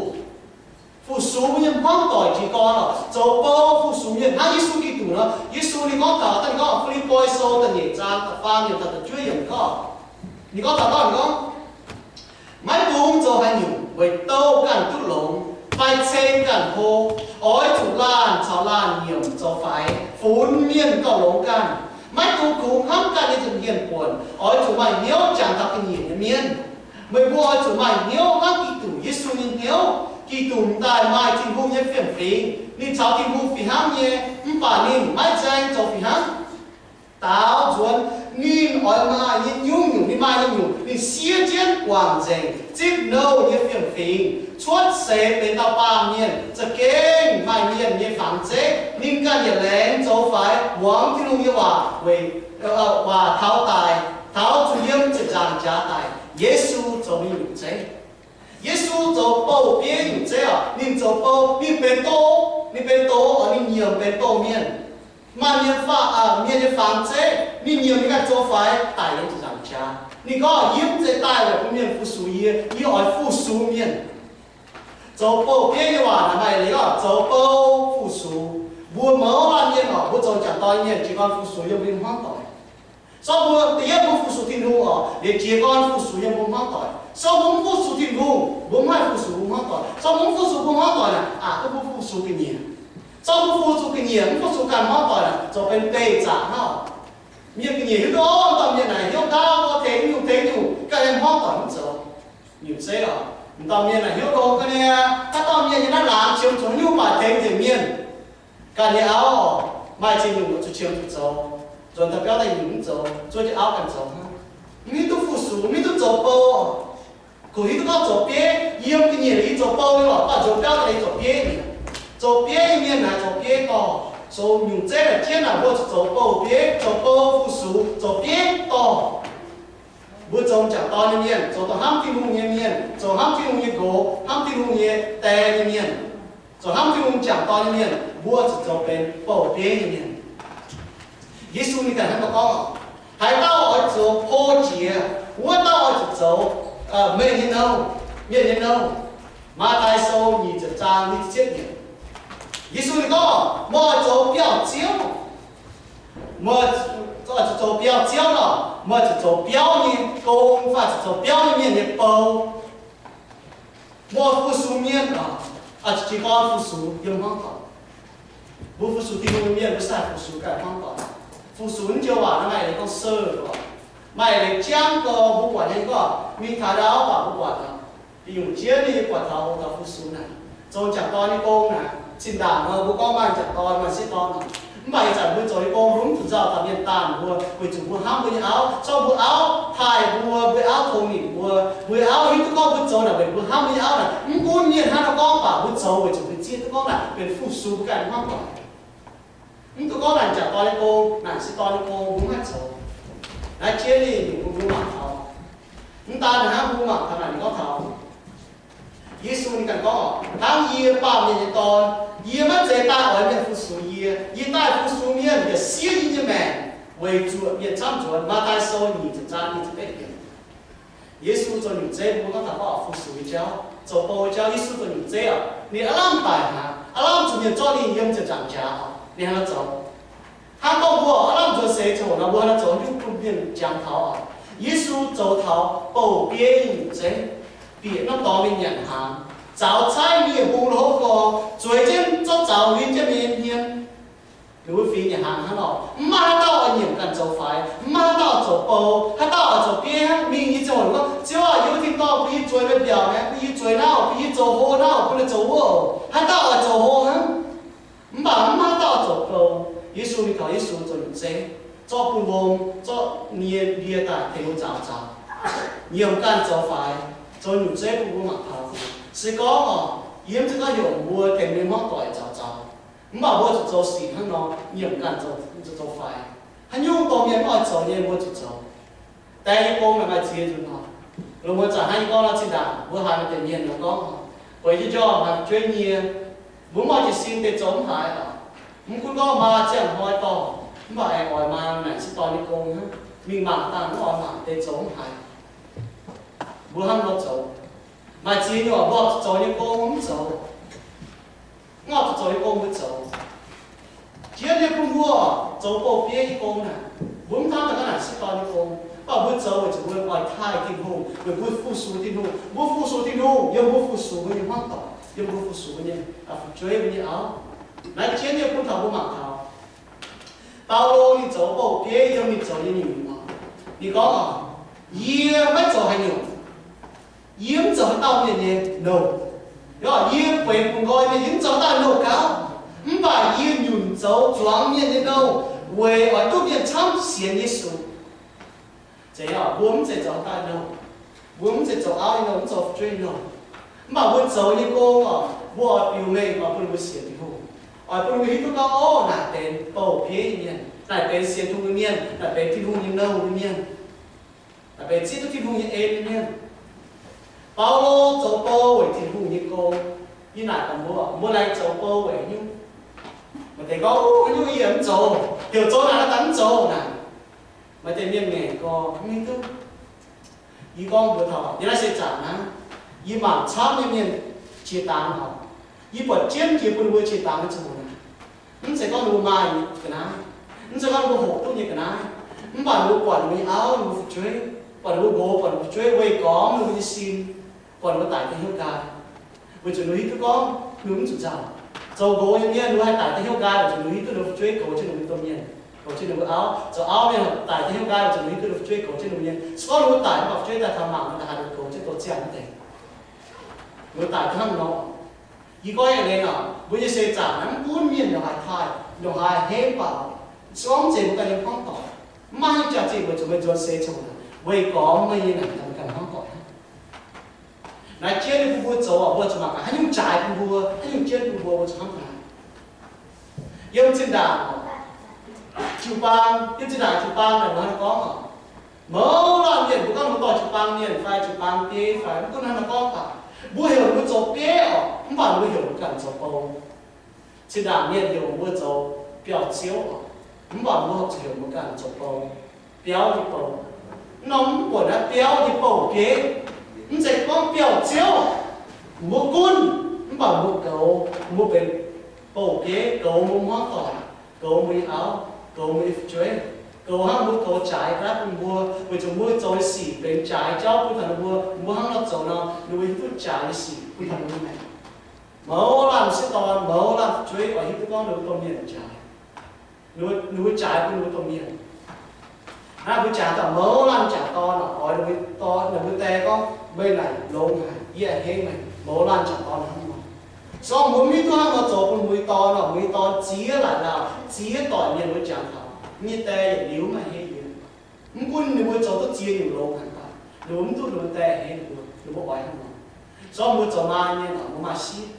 Fu-sux mbuo nyei hmuangv doic jiez gorn oc, zoux bou fu-sux mienh hnangv Yesu Giduc nor. Yesu ninh gorngv taux, daaih ninh gorngv Fi^lipv^poi Sou da'nyeic zaang da'faam yiemc taux da'juov yiemc gorngv, ninh gorngv taux gorngv, ninh gorngv, maiv dungx zoux haaix nyungc weic douh ganh duqv longx fai ceng ganh hlo. Oix zuqc laanh caux laanh nyiemc zoux faix, funx mienh gauh longx ganh. Maiv dungx kungx hnamv ganh nyei nza'hmien buonc. Oix zuqc maaih hnyouv jangx taux ga'nyiec nyei mienh. Meih mbuo oix zuqc maaih hnyouv hnangv Giduc Yesu nyei hnyouv. Giduc m'daaih maaih Tin-Hungh nyei fiem-fingx. Ninh caux Tin-Hungh fih hnangv nyei, mv baac ninh maiv nzaeng zoux fih hnangv. Daaux nzuonx ninh oix maaih nyei nyungc-nyungc ninh maaih nyei nyungc, ninh siev jienv guangc nzengc, zipv nouh nyei fiem-fingx, cuotv seix benx dauh baamh mienh, za'gengh maaih mienh nyei fangx zeiv. Ninh ganh yietc laengz zoux faix muangx Tin-Hungh nyei waac, weic waac taux daic, taux zuqc yiem ziepc nzaangc jaax daic. Yesu zoux nyungc zeiv. Yesu zoux bouh bieiv nyungc zeiv oc. Ninh zoux bou, ninh benx doz, ninh benx doz oc, ninh nyiemc benx doz mienh. Maaih mienh, mienh nyei fangx zeiv, ninh nyiemc ninh ganh zoux faix daic yiem ziepc nzaangc jaax. Ninh gorngv, yie mv zeiz daaih weic bun mienh fu-sux yie, yie oix fu-sux mienh. Zoux bouh bieiv nyei waac naaic maaih leiz gorngv zoux bou fu-sux. Mbuo mouz laanh mienh oc, mbuo zoux m'jangc dorn mienh jiez gorn fu-sux yiem mbuo nyei hmuangv doic. Se gorngv mbuo da'yietv mbuo fu-sux Tin-Hungh oc, liuz jiez gorn fu-sux yiem mbuo hmuangv doic. Se gorngv mbuo mv fu-sux Tin-Hungh, mbuo mv haih fu-sux mbuo hmuangv doic. Se gorngv mbuo mv fu-sux mbuo hmuangv doic naaic, aqc duqv mbuo fu-sux ga'nyiec. Se gorngv mbuo fu-sux ga'nyiec, mv fu-sux ganh hmuangv doic naaic, zoux benx beih zaqc hnangv. Mienh ga'nyiec hiuv duqv, o, dauh mienh naaic hnyouv ndaauv, tengx nyungc tengx nyungc, ganh nyei hmuangv doic mv zoux. Nyungc zeiv oc, dauh mienh naaic hnyouv ndongx ga'naaiv, haaix dauh mienh nyei naaiv laangz qiemx zuqc haaix nyungc baac tengx nzengc mienh. Ganh nyei auv, maaih ziex nyungc zuqc qiemx zuqc zoux, nzuonx daaih biauv daaih nyungc mv zoux, zuov jienv auv ganh zoux hnangv. Mv hiuv duqv fu-sux, mv hiuv duqv zoux bou. Kungx hiuv duqv gorngv zoux bieiv, yiem ga'nyiec liuz zoux bou nyei lorqc, baac nzuonx biauv daaih liuz zoux bieiv nyei. Zoux bieiv nyei mienh naaic zoux bieiv dorh. Zoux nyungc zeiv naaic jienv naaic mbuo zuqc zoux bouh bieiv, zoux bou fu-sux, zoux bieiv dorh. Mbuo zoux m'jangc dorn nyei mienh, zoux dongh hnamv Tin-Hungh nyei mienh, zoux hnamv Tin-Hungh nyei nqox, hnamv Tin-Hungh nyei die nyei mienh, zoux hnamv Tin-Hungh m'jangc dorn nyei mienh, mbuo zuqc zoux benx bouh bieiv nyei mienh. Yesu ninh ganh hnangv naaiv gorngv, haaix dauh oix zoux hlo jiex, wuov dauh oix zuqc zoux mienh nyei nouh, mienh nyei nouh. Matv^taai Sou nyic ziepc zaang nyic ziepc cietv yiemc. Yesu ninh gorngv, meih oix zoux biauv-ziouv, meih oix zuqc zoux biauv-ziouv nor, meih oix zuqc zoux biauv nyei gong fai zuqc zoux biauv nyei mienh nyei bou. Mbuo fu-sux mienh oc, oix zuqc jiez gorn fu-sux yiem hmuangv doic. Mbuo fu-sux Tin-Hungh nyei mienh, mbuo se haih fu-sux ganh hmuangv doic. Fu-sux naaiv joux waac naaiv maaih eix leiz gorngv serve oc. Maaih eix leiz jangv gorx mbuo buatc nyei gorngv mingh taux ndau baac mbuo buatc oc. Bieqc nyungc jiex ninh nyei buatc taux, taux fu-sux naaic, zoux m'jangc dorn nyei gong naaic. Zinh ndaangc nor mbuo gorngv maaih m'jangc dorn, maaih m'sieqv dorn oc. Mv baac ih zanc mbuo zoux nyei gong mbuo mv zuqc nzauh taux mienh daanh mbuo, weic zuqc mbuo hnamv mbuo nyei auv. Se gorngv mbuo auv taaih mbuo, mbuo auv tong nimc mbuo, mbuo auv hiuv duqv gorngv mbuo zoux naaic weic mbuo hnamv mbuo nyei auv naaic, mv gunv mienh hnangv haaix nor gorngv baac mbuo zoux weic zuqc mbuo zieqv duqv gorngv naaic benx fu-sux ganh hnamv doic. Mv dungx gorngv naaic m'jangc dorn nyei gong, naaic m'sieqv dorn nyei gong, mbuo mv haih zoux. Naaiv jienv ninh bun mbuo mangc taux, mv daan hnangv, mbuo mangc taux naaic ninh gorngv taux Yesu ninh ganh gorngv, hnangv yie, Baamh Mienh nyei Dorn, yie maiv zeiz daaih oix mienh fu-sux yie. Yie daaih fu-sux mienh yaac siev yie nyei maengc weic zuoqc mienh camv nzuonx. Matv^taai Sou nyic ziepc zaang nyic ziepc betv yiemc. Yesu zoux nyungc zeiv bun mbuo gorngv taux gorngv fu-sux nyei jauv, zoux bou nyei jauv. Yesu zoux nyungc zeiv oc, ninh aav lamh daic haic, aav lamh zuqc mienh zorqv ninh yiem ziepc nzaangc jaax oc, ninh hnangv nor zoux. Hnangv gorngv mbuo aav lamh nzuonx seix ziangh hoc nor, mbuo hnangv nor zoux nyungc bun mienh jangx taux oc. Yesu zoux taux bouh bieiv nyungc zeiv, bieqc norm dorngx mingh nyanc hnaangx, zaux caaiv mienh hungh hlo gorx, zueiz jienv zorqv zaux huin jienv mienh nyei hmien. Ninh mbuo fingx nyanc hnaangx hnangv nor, mv maaih haaix dauh oix nyiemc ganh zoux faix, mv maaih haaix dauh zoux bou, haaix dauh oix zoux bieiv hnangv. Mingh nyei ziangh hoc gorngv, Ziouv aah, yie wuov tin-dorngh bun yie zueiz meih mbiaauc maengx, bun yie zueiz naaiv, bun yie zoux hlo naaiv, bun yie zoux wuov oc. Haaix dauh oix zoux hlo hnangv. Mv baac mv maaih haaix dauh zoux bou. Yesu mingh taux Yesu zoux nyungc zeiv, zorqv bun mbong, zorqv nie ndie daaih tengx mbuo zaux zaux, nyiemc ganh zoux faix, zoux nyungc zeiv bun mbuo mangc taux. Se gorngv oc, yie mv zeiz gorngv heuc mbuo tengx mbuo nyei hmuangv doic zaux zaux, mv baac mbuo zuqc zoux sic hnangv nor, nyiemc ganh zoux, zoux faix. Haaix nyungc dongh mienh mv oix zoux nyei, mbuo zuqc zoux. Dengv nyei gong naaic maaih ziex nzunc oc. Lungh muonz zanc hnangv yie gorngv nor, zinh ndaangc mbuo haiz maaih deix mienh nor gorngv, bueix jienv njormh haiz fu'jueiv nyie, mbuo mv oix jiez sin deix zoux mv haiz oc. Mv gunv gorngv maa ziangh hnoi dorh, mv baac aengx oix maa naaic sieqv dorn nyei gong hnangv, mingh mangc dangh mv oix mangc deix zoux mv haiz. Mbuo hnangv nor zoux. Maaih ziex nyungc mbuo zuqc zoux nyei gong mv zoux. Mv oix zuqc zoux nyei gong mbuo zoux. Jiex nyei bun mbuo zoux bouh bieiv nyei gong naaic, mbuo mv hnangv daaih ga'naaiv sieqv dorn nyei gong, mv baac mbuo zoux weic zuqc mbuo oix taaih Tin-Hungh, weic mbuo fu-sux Tin-Hungh. Mbuo fu-sux Tin-Hungh yiem mbuo fu-sux mbuo nyei hmuangv doic, yiem mbuo fu-sux mbuo nyei fu'jueiv, mbuo nyei auv. Naaiv jienv nyei bun taux mbuo mangc taux Baulo ninh zoux bouh bieiv yiem ninh zoux nyei nyungc-nyungc oc. Ninh gorngv oc, yie maiv zoux haaix nyungc. Yie mv zoux haaix dauh mienh nyei nouh. Yie bueix bungx nqoi mienh, yie mv zoux haaix dauh nouh gauv. Mv baac yie nyunc zoux zuangx mienh nyei nouh weic oix duqv mienh camv sienx Yesu. Zeiz, mbuo mv zeiz zoux haaix dauh nouh. Mbuo mv zeiz zoux auv nyei nouh, mv zoux fu'jueiv nyei nouh. Mv baac mbuo zoux nyei gong oc, mbuo oix biux mengh oix bun ninh mbuo sienx Tin-Hungh. Oix bun ninh mbuo hiuv duqv gorngv, o, naaic benx bouh bieiv nyei mienh, naaic benx sienx Tin-Hungh nyei mienh, naaic benx Tin-Hungh nyei nouh nyei mienh, naaic benx zieqv duqv Tin-Hungh nyei en nyei mienh. Baulo zoux bou weic Tin-Hungh nyei gong. Yie naaic gaax mbuo, mbuo laengz zoux bou weic nyungc. Maaih deix gorngv, o, nyungc yie mv zoux, heuc zoux naaic daaih mv zoux naaic. Maaih deix mienh ngaengc gorx mv hiuv duqv. Yie gorngv mbuox taux yie naaiv se zaangc hnangv. Yie mangc camv nyei mienh jiex dangx oc. Yie buatc jienv jiex bun mbuo jiex dangx nyei ziangh hoc naaic, mv zeiz gorngv ninh mbuo maaih nyei ga'naaiv, mv zeiz gorngv ninh mbuo hoqc duqv nyei ga'naaiv, mv baac ninh mbuo buatc ninh mbuo nyei auv, ninh mbuo fu'jueiv, buatc ninh mbuo nqox, buatc ninh mbuo fu'jueiv weih gormx ninh mbuo nyei sin, buatc ninh mbuo daic da'hiuv nqaai. Weic zuqc ninh hiuv duqv gorngv ninh mbuo mv zuqc nzauh. Zoux nqox nyei mienh ninh mbuo haih daic da'hiuv nqaai weic zuqc ninh hiuv duqv ninh mbuo fu'jueiv goux jienv ninh mbuo domh mienh, goux jienv ninh mbuo auv. Zoux auv mienh daic da'hiuv nqaai weic zuqc ninh hiuv duqv ninh mbuo fu'jueiv goux jienv ninh mbuo mienh. Se gorngv ninh mbuo daic mv baac fu'jueiv daaih taux mangc, ninh daaih haih goux jienv douz-ziangh mv deix. Ninh mbuo daic hnangv nor. Yie gorngv nyei leiz oc, mbuo nyei seix zaangc naaiv mv gunv mienh ndongc haaix taaih, ndongc haaix henv baac, se gorngv mv zeiz mbuo ganh nyei hmuangv doic, mv maaih haaix nyungc jaax-zinh weic zuqc meih nzuonx seix ziangh hoc naaic weih gormx meih nyei naaic ganh hmuangv doic hnangv. Naaiv jienv nyei bun mbuo zoux oc, mbuo zuqc mangc gaax haaix nyungc jaaix bun mbuo, haaix nyungc jienv bun mbuo, mbuo zuqc hnamv gaax. Yiem zinh ndaangc oc, jiu-baang, yiem zinh ndaangc jiu-baang naaic mbuo hnangv nor gorngv oc, mouz laanh mienh, mbuo gorngv mbuo dorh jiu-baang mienh fai jiu-baang biei fai mv gunv hnangv nor gorngv baac, mbuo heuc mbuo zoux bieiv oc, mv baac mbuo heuc mbuo ganh zoux bou. Zinh ndaangc mienh heuc mbuo zoux biauv-ziouv oc, mv baac mbuo horpc zuqc heuc mbuo ganh zoux bou, biauv nyei bou. Mv norm mv buatc naaiv biauv nyei bouh bieiv, mv zeiz gorngv biauv-ziouv. Mbuo gunv, mv baac mbuo goux, mbuo benx bouh bieiv, goux mbuo hmuangv doic, goux mbuo nyei auv, goux mbuo nyei fu'jueiv, goux hnangv mbuo goux jaaix ga'naaiv bun mbuo, weic zuqc mbuo zoux nyei sic benx jaaix jauv bun taux ninh mbuo. Mbuo hnangv nor zoux nor, ninh mbuo hiuv duqv jaaix nyei sic bun taux ninh mbuo maengc. Mouz laanh sieqv dorn, mouz laanh fu'jueiv oix hiuv duqv gorngv ninh mbuo domh mienh jaaix. Ninh mbuo, ninh mbuo jaaix bun ninh mbuo domh mienh. Naaiv mbuo jaaix dauh mouz laanh jaaix dorn oc, oix ninh mbuo dorn, ninh mbuo die gorngv, meih naaic longx haic, yie a'hneiv meih. Mouz laanh jaaix dorn hnangv nor. Se gorngv mbuo mv hiuv duqv hnangv nor zoux bun mbuo nyei dorn oc, mbuo nyei dorn ziex laaic lauh, ziex doic mienh mbuo jangx taux, ninh nyei die yietc liuz maiv a'hneiv yie. Mv gunv ninh mbuo zoux duqv ziex nyungc longx haic baac, ninh mbuo mv duqv ninh mbuo die a'hneiv ninh mbuo, ninh mbuo oix hnangv nor. Se gorngv mbuo zoux maa nyei oc, mbuo maaih sieqv.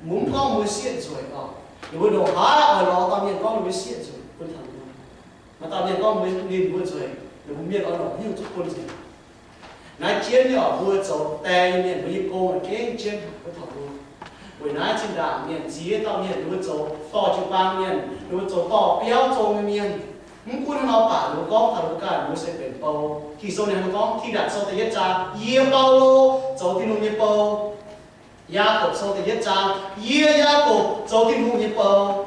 Mbuo mv gorngv mbuo sieqv nzueic oc. Ninh mbuo ndongc haaix oix lorz dauh mienh gorngv ninh mbuo sieqv nzueic bun taux mbuo. Maaih dauh mienh gorngv mbuo, ninh mbuo nzueic, Ninh mbuo mienh oix longc haaix nyungc zuqc bun nzengc? Naaiv jienv nyei oc, mbuo zoux die nyei mienh, mbuo nyei gong gengh jienv haic bun taux mbuo. Weic naaiv zinh ndaangc mienh ziex dauh mienh ninh mbuo zoux dorh jiu-baang mienh, ninh mbuo zoux dorh biauv zong nyei mienh. Mv gunv hnangv nor baac ninh mbuo gorngv taux ninh mbuo ganh, ninh mbuo se benx bou. Ging-Sou ninh mbuo gorngv, Tin-Hungh Sou da'yietv zaang, Yie, Baulo, zoux Tin-Hungh nyei bou. Yaagorpc Sou da'yietv zaang, Yie, Yaagorpc, zoux Tin-Hungh nyei bou.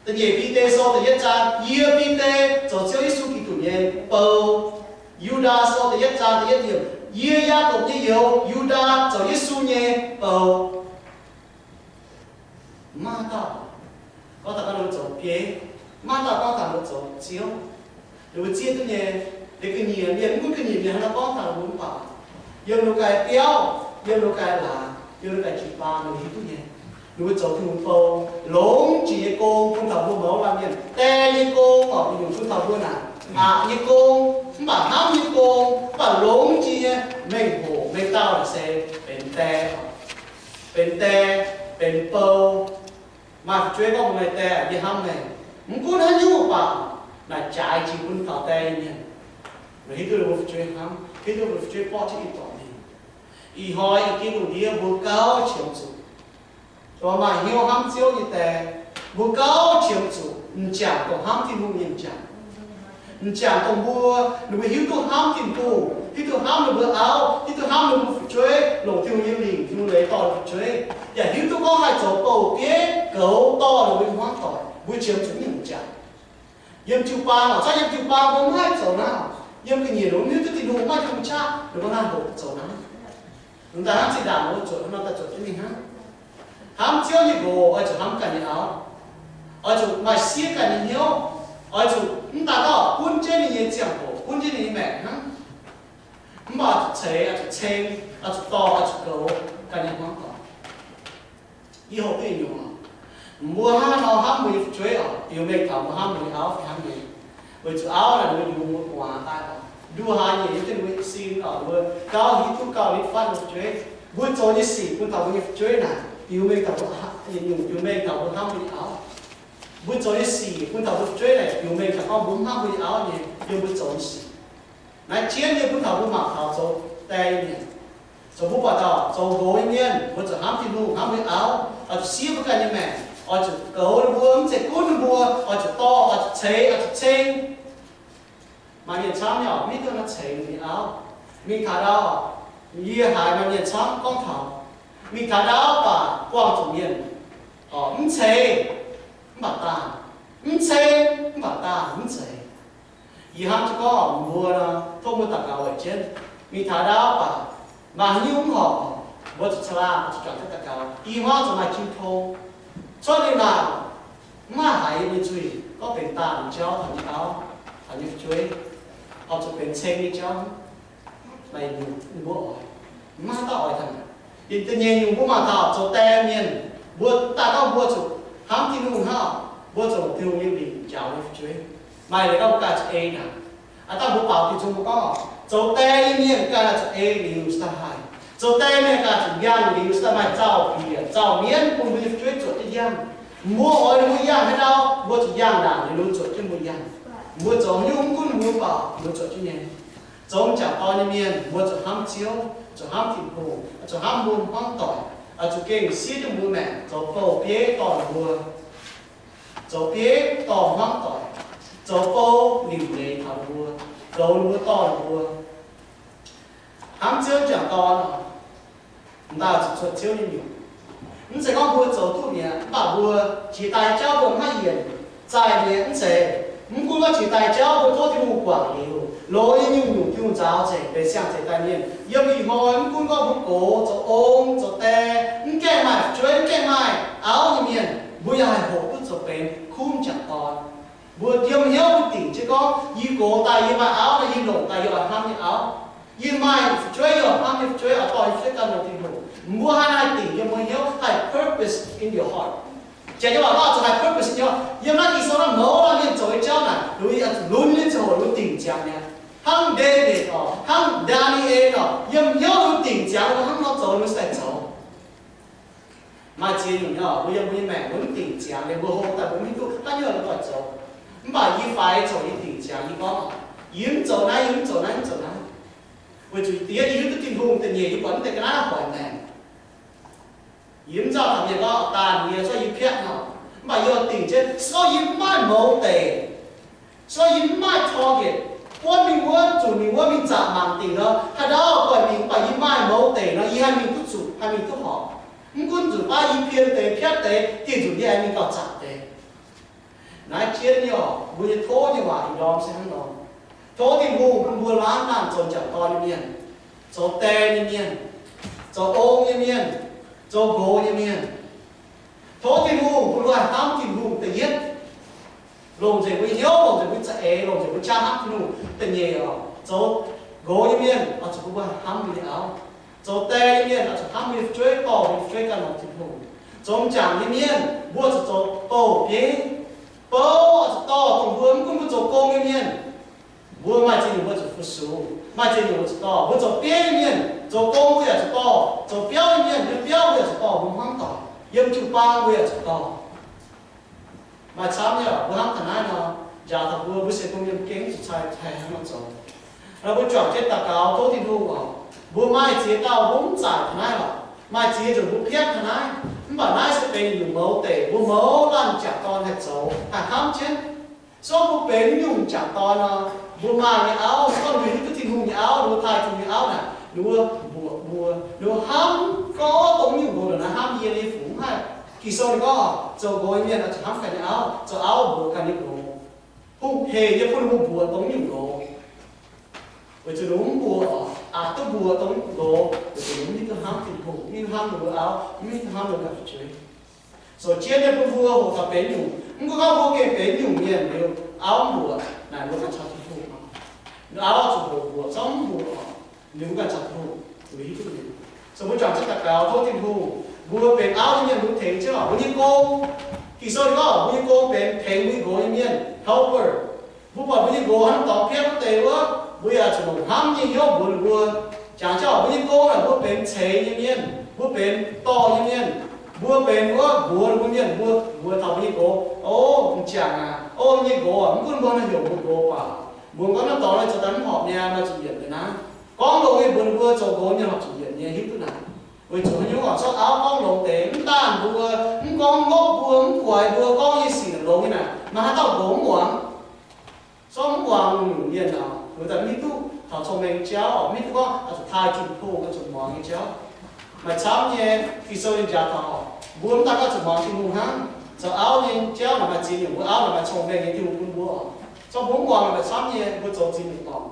Da'nyeic Bide Sou da'yietv zaang, Yie, Bide, zoux Ziouv Yesu Giduc nyei bou. Yu^ndaa Sou da'yietv zaang da'yietv yiemc, Yie, Yaagorpc nyei youz, Yu^ndaa, zoux Yesu nyei bou. Mv maaih dauh, gorngv taux ninh mbuo zoux bieiv, mv maaih dauh gorngv taux ninh mbuo zoux ziouv. Ninh mbuo zieqv duqv nyei, liuz ga'nyiec mienh, mv gunv ga'nyiec mienh hnangv nor gorngv taux ninh mbuo mv baac, yiem ninh mbuo ganh biauv, yiem ninh mbuo ganh laaix, yiem ninh mbuo ganh jiu-baang, ninh mbuo hiuv duqv nyei. Ninh mbuo zoux Tin-Hungh bou, longx jiex nyei gong bun taux mbuo mouz laanh mienh. Die nyei gong oc, mbuo nyungc bun taux mbuo naaic, aqc nyei gong, mv baac hnamv nyei gong, mv baac longx jiex nyei mengh hoc mengh dauh naaic se benx die, benx die, benx bou. Maaih fu'jueiv gorngv, Meih die, yie hnamv meih. Mv gunv haaix nyungc baac naaic jaaix jiex bun taux die nyei mienh. Meih hiuv duqv ninh mbuo fu'jueiv hnamv, hiuv duqv ninh mbuo fu'jueiv borqv jienv ih dorngx mingh. Ih hnoi ih geh lungh ndiev mbuo gauh qiemx zuqc, dongh maaih hnyouv hnamv Ziouv nyei die, mbuo gauh qiemx zuqc m'jangc dongh hnamv Tin-Hungh nyei m'jangc. M'jangc dongh mbuo, ninh mbuo hiuv duqv hnamv Tin-Hungh, hiuv duqv hnamv ninh mbuo auv, hiuv duqv hnamv ninh mbuo fu'jueiv, longc Tin-Hungh nyei lingc, Tin-Hungh leiz dorh ninh mbuo fu'jueiv, yaac hiuv duqv gorngv haih zoux bouh bieiv goux dorh ninh mbuo hmuangv doic. Mbuo qiemx zuqc nyungc m'jangc. Yiem jiu-baang oc, cuotv yiem jiu-baang mbuo mv haih zoux naaiv. Yiem ga'nyiec ninh mbuo mv hiuv duqv Tin-Hungh, mv maaih Tin-Hungh qaqv, ninh mbuo naaiv hoqc zoux naaiv. Mv daaih hnangv zinh ndaangc mbuo zuotc nor daaih zuotc jienv mingh hnangv. Hnamv Ziouv nyei nqox oix zuqc hnamv ganh nyei auv, oix zuqc maaih siev ganh nyei hnyouv, oix zuqc mv daaih gorngv gunv jienv ninh nyei ziangh hoc, gunv jienv ninh nyei maengc hnangv. Mv baac oix zuqc ceix, oix zuqc ceng, oix zuqc dorh, oix zuqc goux ganh nyei hmuangv doic. Yie hoqc duqv nyungc, mbuo hnangv nor hnamv mbuo nyei fu'jueiv oc, biux mengh taux mbuo hnamv mbuo nyei auv fih hnangv nyei. Weic zuqc auv naaic ninh mbuo yungz mbuo gu'nguaaz daaih oc, nduov haaix nyungc yiem jienv mbuo sin oc, mbuo gauh hiuv duqv gauh nitv fatv mbuo fu'jueiv. Mbuo zoux nyei sic bun taux mbuo nyei fu'jueiv naaic biux mengh taux mbuo, yietc nyungc biux mengh taux mbuo hnamv mbuo nyei auv. Mbuo zoux nyei sic bun taux mbuo fu'jueiv naaic biux mengh taux gorngv mbuo mv hnamv mbuo nyei auv nyei, yiem mbuo zoux nyei sic. Naaiv jienv nyei bun taux mbuo mangc taux zoux die nyei mienh. Zoux mbuo buatc dauh zoux nqox nyei mienh, mbuo zuqc hnamv Tin-Hungh, hnamv mbuo nyei auv, oix zuqc siev mbuo ganh nyei maengc, oix zuqc goux ninh mbuo, mv zeiz gunv ninh mbuo, oix zuqc dorh, oix zuqc ceix, oix zuqc ceng. Maaih mienh camv nyei oc, mv hiuv duqv nor ceix ninh nyei auv. Mingh taux ndau, yie haiz maaih mienh camv gorngv taux, mingh taux ndau baac buangh zuqc mienh, mv ceix, mv baac daanh, mv ceng, mv baac daanh, mv ceix. Yie hnamv jienv gorngv mbuo nor, tov mbuo daux gaux weic jienv. Mingh taux ndau baac maaih haaix nyungc mv horpc, mbuo zuqc caangh laangh, zuqc juangc jienv daux gaux. Ih hnoi zuqc maaih jiu tong. Cuotv liuz naaic, mv maaih haiz yiem nyei nzuih gorngv benx daanh nyei jauv taux nyei auv, taux nyei fu'jueiv, oix zuqc benx ceng nyei jauv. Maaih nyungc mbuo oix, mv maaih dauh oix taux naaic. Yie da'nyeic nyungc mbuo mangc taux zoux die mienh, mbuo daaih gorngv mbuo zuqc hnamv Tin-Hungh hnangv, mbuo zuqc Tin-Hungh nyei lingc njaaux nyei fu'jueiv. Maaih leiz gorngv mbuo ganh zuqc ei ndaangc. Aav dangh mbuo baaux diuh zong mbuo gorngv, zoux die nyei mienh ganh zuqc ei liuz se daaih haih. Zoux die mienh ganh zuqc yangh liuz se daaih maaih zaux-mbiec zaux mienv bun mbuo nyei fu'jueiv zuotc jienv yangh. Mbuo oix ninh mbuo yangh haaix ndau, mbuo zuqc yangh ndaangc liuz zuotc jienv mbuo yangh. Mbuo zoux haaix nyungc mv gunv mbuo baac mbuo zuotc jienv nyei. Zoux m'jangc dorn nyei mienh, mbuo zuqc hnamv Ziouv, zuqc hnamv Tin-Hungh, zuqc hnamv mbuo hmuangv doic, oix zuqc gengh siev jienv mbuo maengc zoux bouh bieiv dorh ninh mbuo, zoux bieiv dorh hmuangv doic, zoux bou liuc leiz taux ninh mbuo, goux ninh mbuo dorh ninh mbuo. Hnamv Ziouv m'jangc dorn oc, m'daaih zuqc cuotv Ziouv nyei nyungc. Mv zeiz gorngv mbuo zoux duqv mi'aqv, mv baac mbuo jiex daaih jauv mbuo maiv yienc zaih mi'aqv, mv zeiz. Mv gunv gorngv jiex daaih jauv mbuo tov Tin-Hungh guangc liuz, loz nyei nyungc-nyungc Tin-Hungh nzaaux nzengc benx siang-zeix daaih mienh. Yiem ih hnoi mv gunv gorngv mbuo gox, zoux ong, zoux die, mv gaengh maaih fu'jueiv, mv gaengh maaih auv nyei mienh, mbuo yaac haih hoqc duqv zoux benx kuv m'jangc dorn. Mbuo yiem hnyouv mbuo dingc jienv gorngv, yie gox daaih yie maaih auv nor, yie longc daaih yie oix hnamv nyei auv. Yie maaih fu'jueiv, yie oix hnamv nyei fu'jueiv, oix dorh nyei fu'jueiv ganh longc Tin-Hungh. Mbuo haih naaiv dingc yiem mbuo hnyouv, haih purpose in your heart. Janx nyei waac gorngv zuqc haih purpose in your heart. Yiem naaiv Ging-Sou naaiv mouz laanh mienh zoux nyei jauv naaic, lunx nyei ziangh hoc lunx dingc ziangx mi'aqv. Hnangv Ndaawitv oc, hnangv Ndaa^ni^en oc, yiem hnyouv lunx dingc ziangx, hnangv nor zoux lunx se daaih zoux. Maaih ziex nyungc nyei oc, mbuo yiem mbuo nyei maengc mbuo mv dingc ziangx, liemh mbuo hlo daaih mbuo mv hiuv duqv haaix nyungc oix zoux. Mv baac yie faix zoux yie dingc ziangx yie gorngv, Yie mv zoux naaiv, yie mv zoux naaiv, mv zoux naaiv. Weic zuqc diev yie hiuv duqv Tin-Hungh da'nyeic yie buatc mv deix ga'naaiv hoic maengc. Yie mv nzauh taux mienh gorngv, Daan, yie, so yie piatv nor, mv baac yie oix dingc jienv, so yie mv maaih mouz deic, so yie mv maaih target, buonv mingh wuov, zunc mingh wuov, mingh zaqc mangc dingc nor, haaix ndau goiv mingh, mv baac yie maaih mouz deic nor, yie haih mingh duqv zuqc, haih mingh duqv horpc. Mv gunv nzunc baav yie pien deix, piatv deix, dieh nzunc yie aengx mingh gauh zaqc deix. Naaiv jienv nyei oc, mbuo nyei tov nyei waac ih ndorm se hnangv nor. Tov Tin-Hungh bun mbuo laanh laanh zoux m'jangc dorn nyei mienh, zoux die nyei mienh, zoux ong nyei mienh, zoux nqox nyei mienh. Tov Tin-Hungh bun mbuo haih hnamv Tin-Hungh da'yietv. Longc nzengc mbuo hnyouv, longc nzengc mbuo za'eix, longc nzengc mbuo qaqv hnamv Tin-Hungh da'nyeic oc. Zoux nqox nyei mienh oix zuqc bun mbuo haih hnamv mbuo nyei auv. Zoux die nyei mienh oix zuqc hnamv mbuo nyei fu'jueiv, dorh mbuo nyei fu'jueiv ganh lorz Tin-Hungh. Zoux m'jangc nyei mienh mbuo zuqc zoux bouh bieiv. Bouh oix zuqc dorh dongh mbuo, mv gunv mbuo zoux gong nyei mienh, mbuo maaih ziex nyungc mbuo zuqc fu-sux, maaih ziex nyungc mbuo zuqc dorh. Mbuo zoux bieiv nyei mienh, zoux gong mbuo yaac zuqc dorh. Zoux biauv nyei mienh, yiem biauv mbuo yaac zuqc dorh. Mbuo hmuangv doic, yiem jiu-baang mbuo yaac zuqc dorh. Maaih camv nyei, mbuo hnamv taux naaiv nor, njaaux taux mbuo, mbuo se dongh yiem gengh zuqc cai taaih hnangv nor zoux. Nor mbuo juangc jienv daux gaux tov Tin-Hungh oc. Mbuo maaih ziex dauh mbuo mv zaaix taux naaiv lorqc, maaih ziex nzunc mbuo piatv taux naaiv, mv baac naaiv se benx nyungc mouz deic mbuo mouz laanh m'jangc dorn haih zoux, haih hnamv jienv. So mbuo benx nyungc m'jangc dorn nor, mbuo maaih nyei auv, se gorngv ninh mbuo hiuv duqv Tin-Hungh nyei auv, ninh mbuo taaih Tin-Hungh nyei auv naaic, ninh mbuo mbuoqc mbuo, ninh mbuo hnamv gorngv dongh nyungc nqox ndongc naaiv hnamv yie nyei fungx haih. Ging-Sou ninh gorngv, zoux nqox nyei mienh oix zuqc hnamv ganh nyei auv, zoux auv mbuoqc ganh nyei nqox. Hungh hec nyei bun ninh mbuo mbuoqc dongh nyungc nqox. Weic zuqc ninh mbuo mv mbuoqc, aqc duqv mbuoqc dongh nqox, weic zuqc ninh mv hiuv duqv hnamv Tin-Hungh, mv hiuv duqv hnamv ninh mbuo auv, mv hiuv duqv hnamv ninh mbuo ganh fu'jueiv. Zoux jienv nyei bun mbuo hoqc taux benx nyungc. Mv gunv gorngv mbuo gengh benx nyungc mienh liuz, auv mv mbuoqc naaic, mbuo ganh caux Tin-Hungh oc. Auv zuqc hoqc mbuoqc, zorqv mv mbuoqc oc, liuz mbuo ganh caux Tin-Hungh, mbuo hiuv duqv nyei. So mbuo juangc jienv daux gaux tov Tin-Hungh, mbuo benx auv nyei mienh mbuo tengx jienv oc, mbuo nyei gong. Ging-Sou ninh gorngv mbuo nyei gong benx tengx mbuo nyei nqox nyei mienh, helper. Mbuo buatc mbuo nyei nqox hnangv dorngx piatv wuov deix wuov, mbuo yaac zuqc longc hnamv nyei hnyouv mbuox ninh mbuo. Jangx jienv oc, mbuo nyei gong naaic mbuo benx ceix nyei mienh, mbuo benx dorh nyei mienh, mbuo benx wuov mbuox ninh mbuo mienh, mbuo mbuox taux mbuo nyei nqox, O, m'jangc aac, o, nyei nqox aac, mv gunv mbuo naaiv heuc mbuo nqox baac, mbuo gorngv naaiv dorngx naaiv zoux daaih mv horpc nyei, maaih zuqc yietc deix naaiv. Gorngv longx nyei mbuox ninh mbuo zoux nqox nyei horpc zuqc yietc nyei, hiuv duqv naaic. Weic zuqc haaix nyungc oc, zorqv auv gorngv longx deix, mv daan mbuo, mv gorngv ngopv mbuo, mv guaix mbuo, gorngv nyei sic naaic longx nyei naaic, maaih haaix dauh nqox mv muangx? Zorqv mv muangx nyungc mienh oc, mbuo daaih mv hiuv duqv taux cong-mengh jauv oc, mv hiuv duqv gorngv oix zuqc taaih Tin-Hungh, oix zuqc muangx nyei jauv. Maaih camv nyei, Ging-Sou ninh njaaux taux oc, mbuo mv daan gorngv zuqc muangx Tin-Hungh hnangv. Zoux auv nyei jauv naaic maaih ziex nyungc, mbuo auv naaic maaih cong-mengh nyei, Tin-Hungh bun mbuo oc. Zorqv mbuo mv muangx naaic maaih camv nyei, mbuo zoux ziex nyungc dorngc.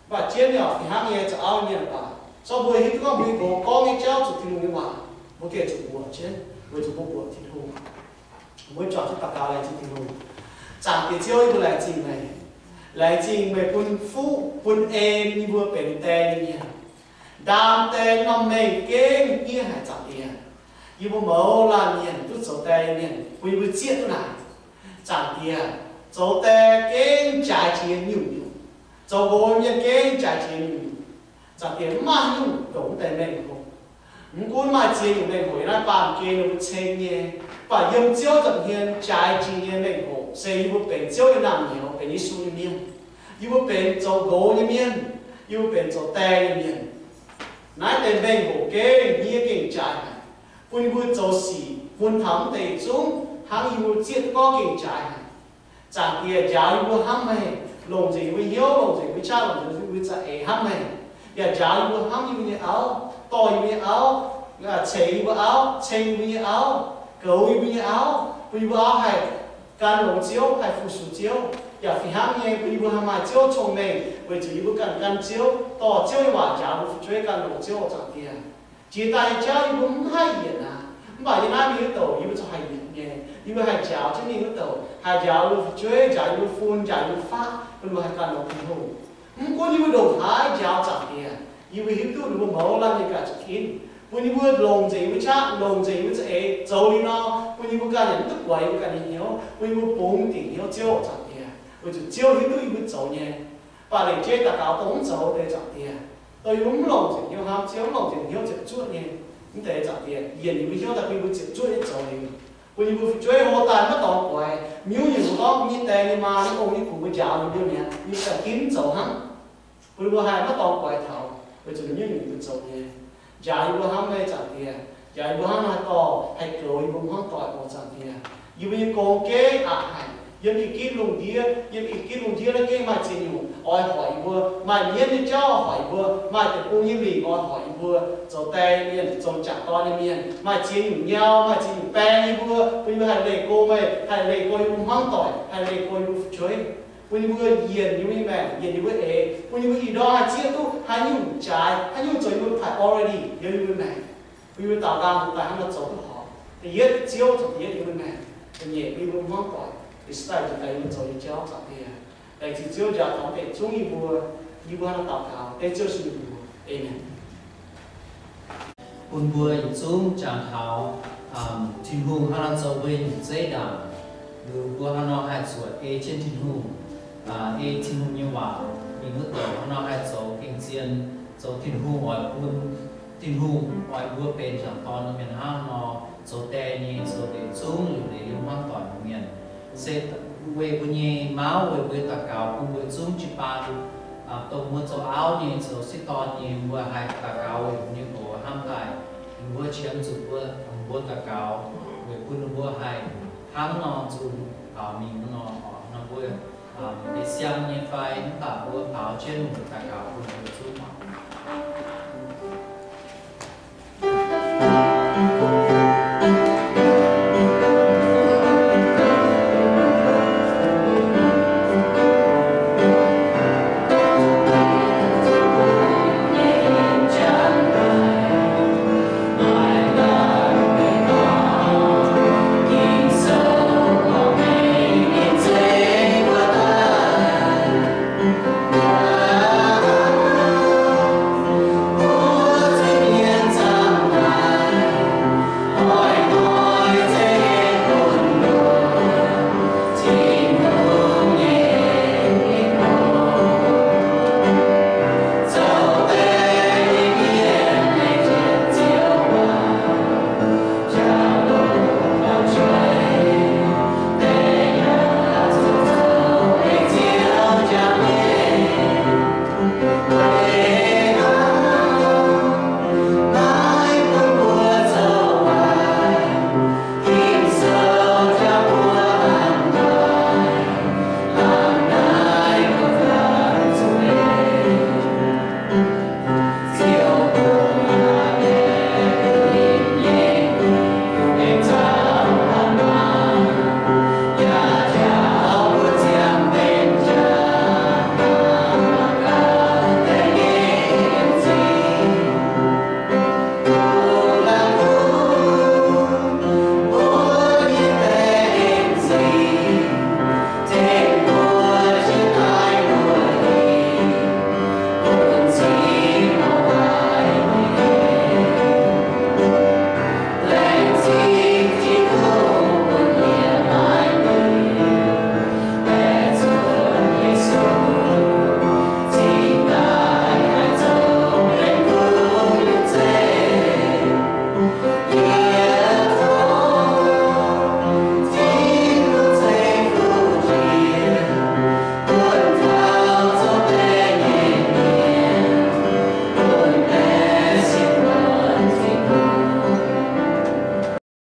Mv baac jienv nyei oc, fih hnangv nyei zoux auv nyei mienh baac, zorqv mbuo hiuv duqv gorngv mbuo nyei nqox gorngv nyei jauv zuqc Tin-Hungh nyei waac, mbuo gengh zuqc mbuoqc jienv, weic zuqc mbuo mbuoqc Tin-Hungh. Mbuo juangc jienv daux gaux, laengz zingh Tin-Hungh. Zaangc Diex Ziouv, yie mbuo laengz zingh meih. Laengz zingh meih bun fuqv bun en yie mbuo benx die nyei mienh. Ndaam die norm mengh gengh hniev haic, Zaangc Diex. Yie mbuo mouz laanh mienh duqv zoux die nyei mienh, bun yie mbuo zieqv duqv naaic. Zaangc Diex, zoux die gengh jaaix jiex nyungc-nyungc. Zoux nqox mienh gengh jaaix jiex nyungc-nyungc. Zaangc Diex, mv maaih haaix nyungc ndongc wuov deix mengh hoc. Mv gunv maaih ziex nyungc mengh hoc yiem naaiv baamh gen ninh mbuo ceng nyei, mv baac yiem Ziouv nza'hmien jaaix jiex nyei mengh hoc se yie mbuo benx Ziouv nyei naamh nyouz, benx Yesu nyei mienh. Yie mbuo benx zoux nqox nyei mienh. Yie mbuo benx zoux die nyei mienh. Naaiv deix mengh hoc gengh hniev gengh jaaix haic, bun yie mbuo zoux sic bun taux mv deix yietc zungv hnangv yie mbuo zieqv duqv gorngv gengh jaaix haic. Zaangc Diex, njaaux yie mbuo hnamv meih, longc nzengc yie mbuo hnyouv, longc nzengc yie mbuo qaqv, longc nzengc yie mbuo za'eix hnamv meih. Yaac njaaux yie mbuo hnamv yie mbuo nyei auv, dorh yie mbuo nyei auv, ceix yie mbuo auv, ceng yie mbuo nyei auv, goux yie mbuo nyei auv, bun yie mbuo auv haih gan longx Ziouv, haih fu-sux Ziouv. Yaac fih hnangv nyei, bun yie mbuo haih maaih Ziouv cong-mengh, weic zuqc yie mbuo ganh gan Ziouv, dorh Ziouv nyei waac njaaux mbuo fu'jueiv gan longx Ziouv. Zaangc Diex, jiex daaih nyei jauv yie mbuo mv haih yienc aqv. Mv baac yie naaiv mingh wuov douc yie mbuo zungv haih yienc nyei. Yie mbuo haih njaaux jienv mingh wuov douc, haih njaaux yie mbuo fu'jueiv, njaaux yie mbuo fun, njaaux yie mbuo faqv, bun mbuo haih gan longx Tin-Hungh. Mv gunv yie mbuo ndongc haaix njaaux, Zaangc Diex, yie mbuo hiuv duqv ninh mbuo mouz laanh mienh ganh zuqc ginv, bun yie mbuo longc nzengc yie mbuo qaqv, longc nzengc yie mbuo za'eix zoux liuz nor, bun yie mbuo ganh yaac mv duqv guaix yie mbuo ganh nyei hnyouv, bun yie mbuo bungx dingc hnyouv Ziouv, Zaangc Diex, weic zuqc Ziouv hiuv duqv yie mbuo zoux nyei. Mv baac lengc jeiv daux gaux dongh mv zoux deix, Zaangc Diex, dongh yie mbuo mv longc nzengc hnyouv hnamv Ziouv, mv longc nzengc hnyouv ziepc zuoqv nyei, mv deix, Zaangc Diex, yienc yie mbuo hnyouv daaih bun yie mbuo ziepc zuoqv nyei zoux liuz, Bun yie mbuo fu'jueiv hlo daaih maiv dorngx guaix. Nyungc-nyungc gorngv nyei die nyei maa nyei ong nyei kungx mbuo njaaux ninh mbuo mi'aqv, yie mbuo ganh ginv zoux hnangv. Bun ninh mbuo haih maiv dorngx guaix taux, weic zuqc ninh nyungc-nyungc mbuo zoux nyei. Njaaux yie mbuo hnangv meih, Zaangc Diex. Njaaux yie mbuo hnangv naaiv dorh haih goux yie mbuo hmuangv doic oc, Zaangc Diex. Yie mbuo nyei gong geiv aqc haic. Yiem ih ginv lungh ndiev, yiem ih ginv lungh ndiev naaiv gengh maaih ziex nyungc oix hoic yie mbuo. Maaih mienv nyei jauv oix hoic yie mbuo. Maaih deic-bung nyei lingc oix hoic yie mbuo zoux die mienh, zoux jangc dorn nyei mienh. Maaih ziex nyungc nyau, maaih ziex nyungc baeng yie mbuo, bun yie mbuo haih leih go meih, haih leih go yie mbuo hmuangv doic, haih leih go yie mbuo fu'jueiv. Bun yie mbuo yienc yie mbuo nyei maengc, yienc yie mbuo eix, bun yie mbuo ih ndorm haih zieqv duqv haaix nyungc jaaix, haaix nyungc zoux yie mbuo priority yiem yie mbuo maengc. Bun yie mbuo daux gaux daaih hnangv nor zoux duqv horpc. Da'yietv, Ziouv zoux da'yietv yiem yie mbuo maengc. Da'nyeic, bun yie mbuo hmuangv doic, respect daaih yie mbuo zoux nyei jauv, Zaangc Diex. Laengz zingh Ziouv njaaux taux deix zungv yie mbuo, yie mbuo hnangv nor daux gaux dengv Ziouv Yesu nyei mbuox. Aamen. Bun mbuo yietc zungv jangx taux Tin-Hungh hnangv nor zoux mbuo nyei nyungc zeiv ndaangc. Liuz mbuo hnangv nor haih zuotc ei jienv Tin-Hungh, ei Tin-Hungh nyei waac mingh wuov douc hnangv nor haih zoux gengh zien, zoux Tin-Hungh oix bun, Tin-Hungh oix mbuo benx jangc dorn nyei mienh hnangv nor, zoux die nyei, zoux deix zungv liuc leiz yiem hmuangv doic nyei mienh. Se weic mbuo nyei mauv, weic mbuo nyei daux gaux bun mbuo zungv jiu-baang, dongh mbuo zoux auv nyei, zoux sieqv dorn nyei, mbuo haih daux gaux weic mbuo nyei nqox hnamv daaih, ninh mbuo qiemx zuqc mbuo, mbuo daux gaux weic bun ninh mbuo haih hnangv nor nzung baaux mingh nor, nor mbuo ei siang nyei fai mv baac mbuo baaux jienv mbuo daux gaux bun mbuo zungv baaux mingh.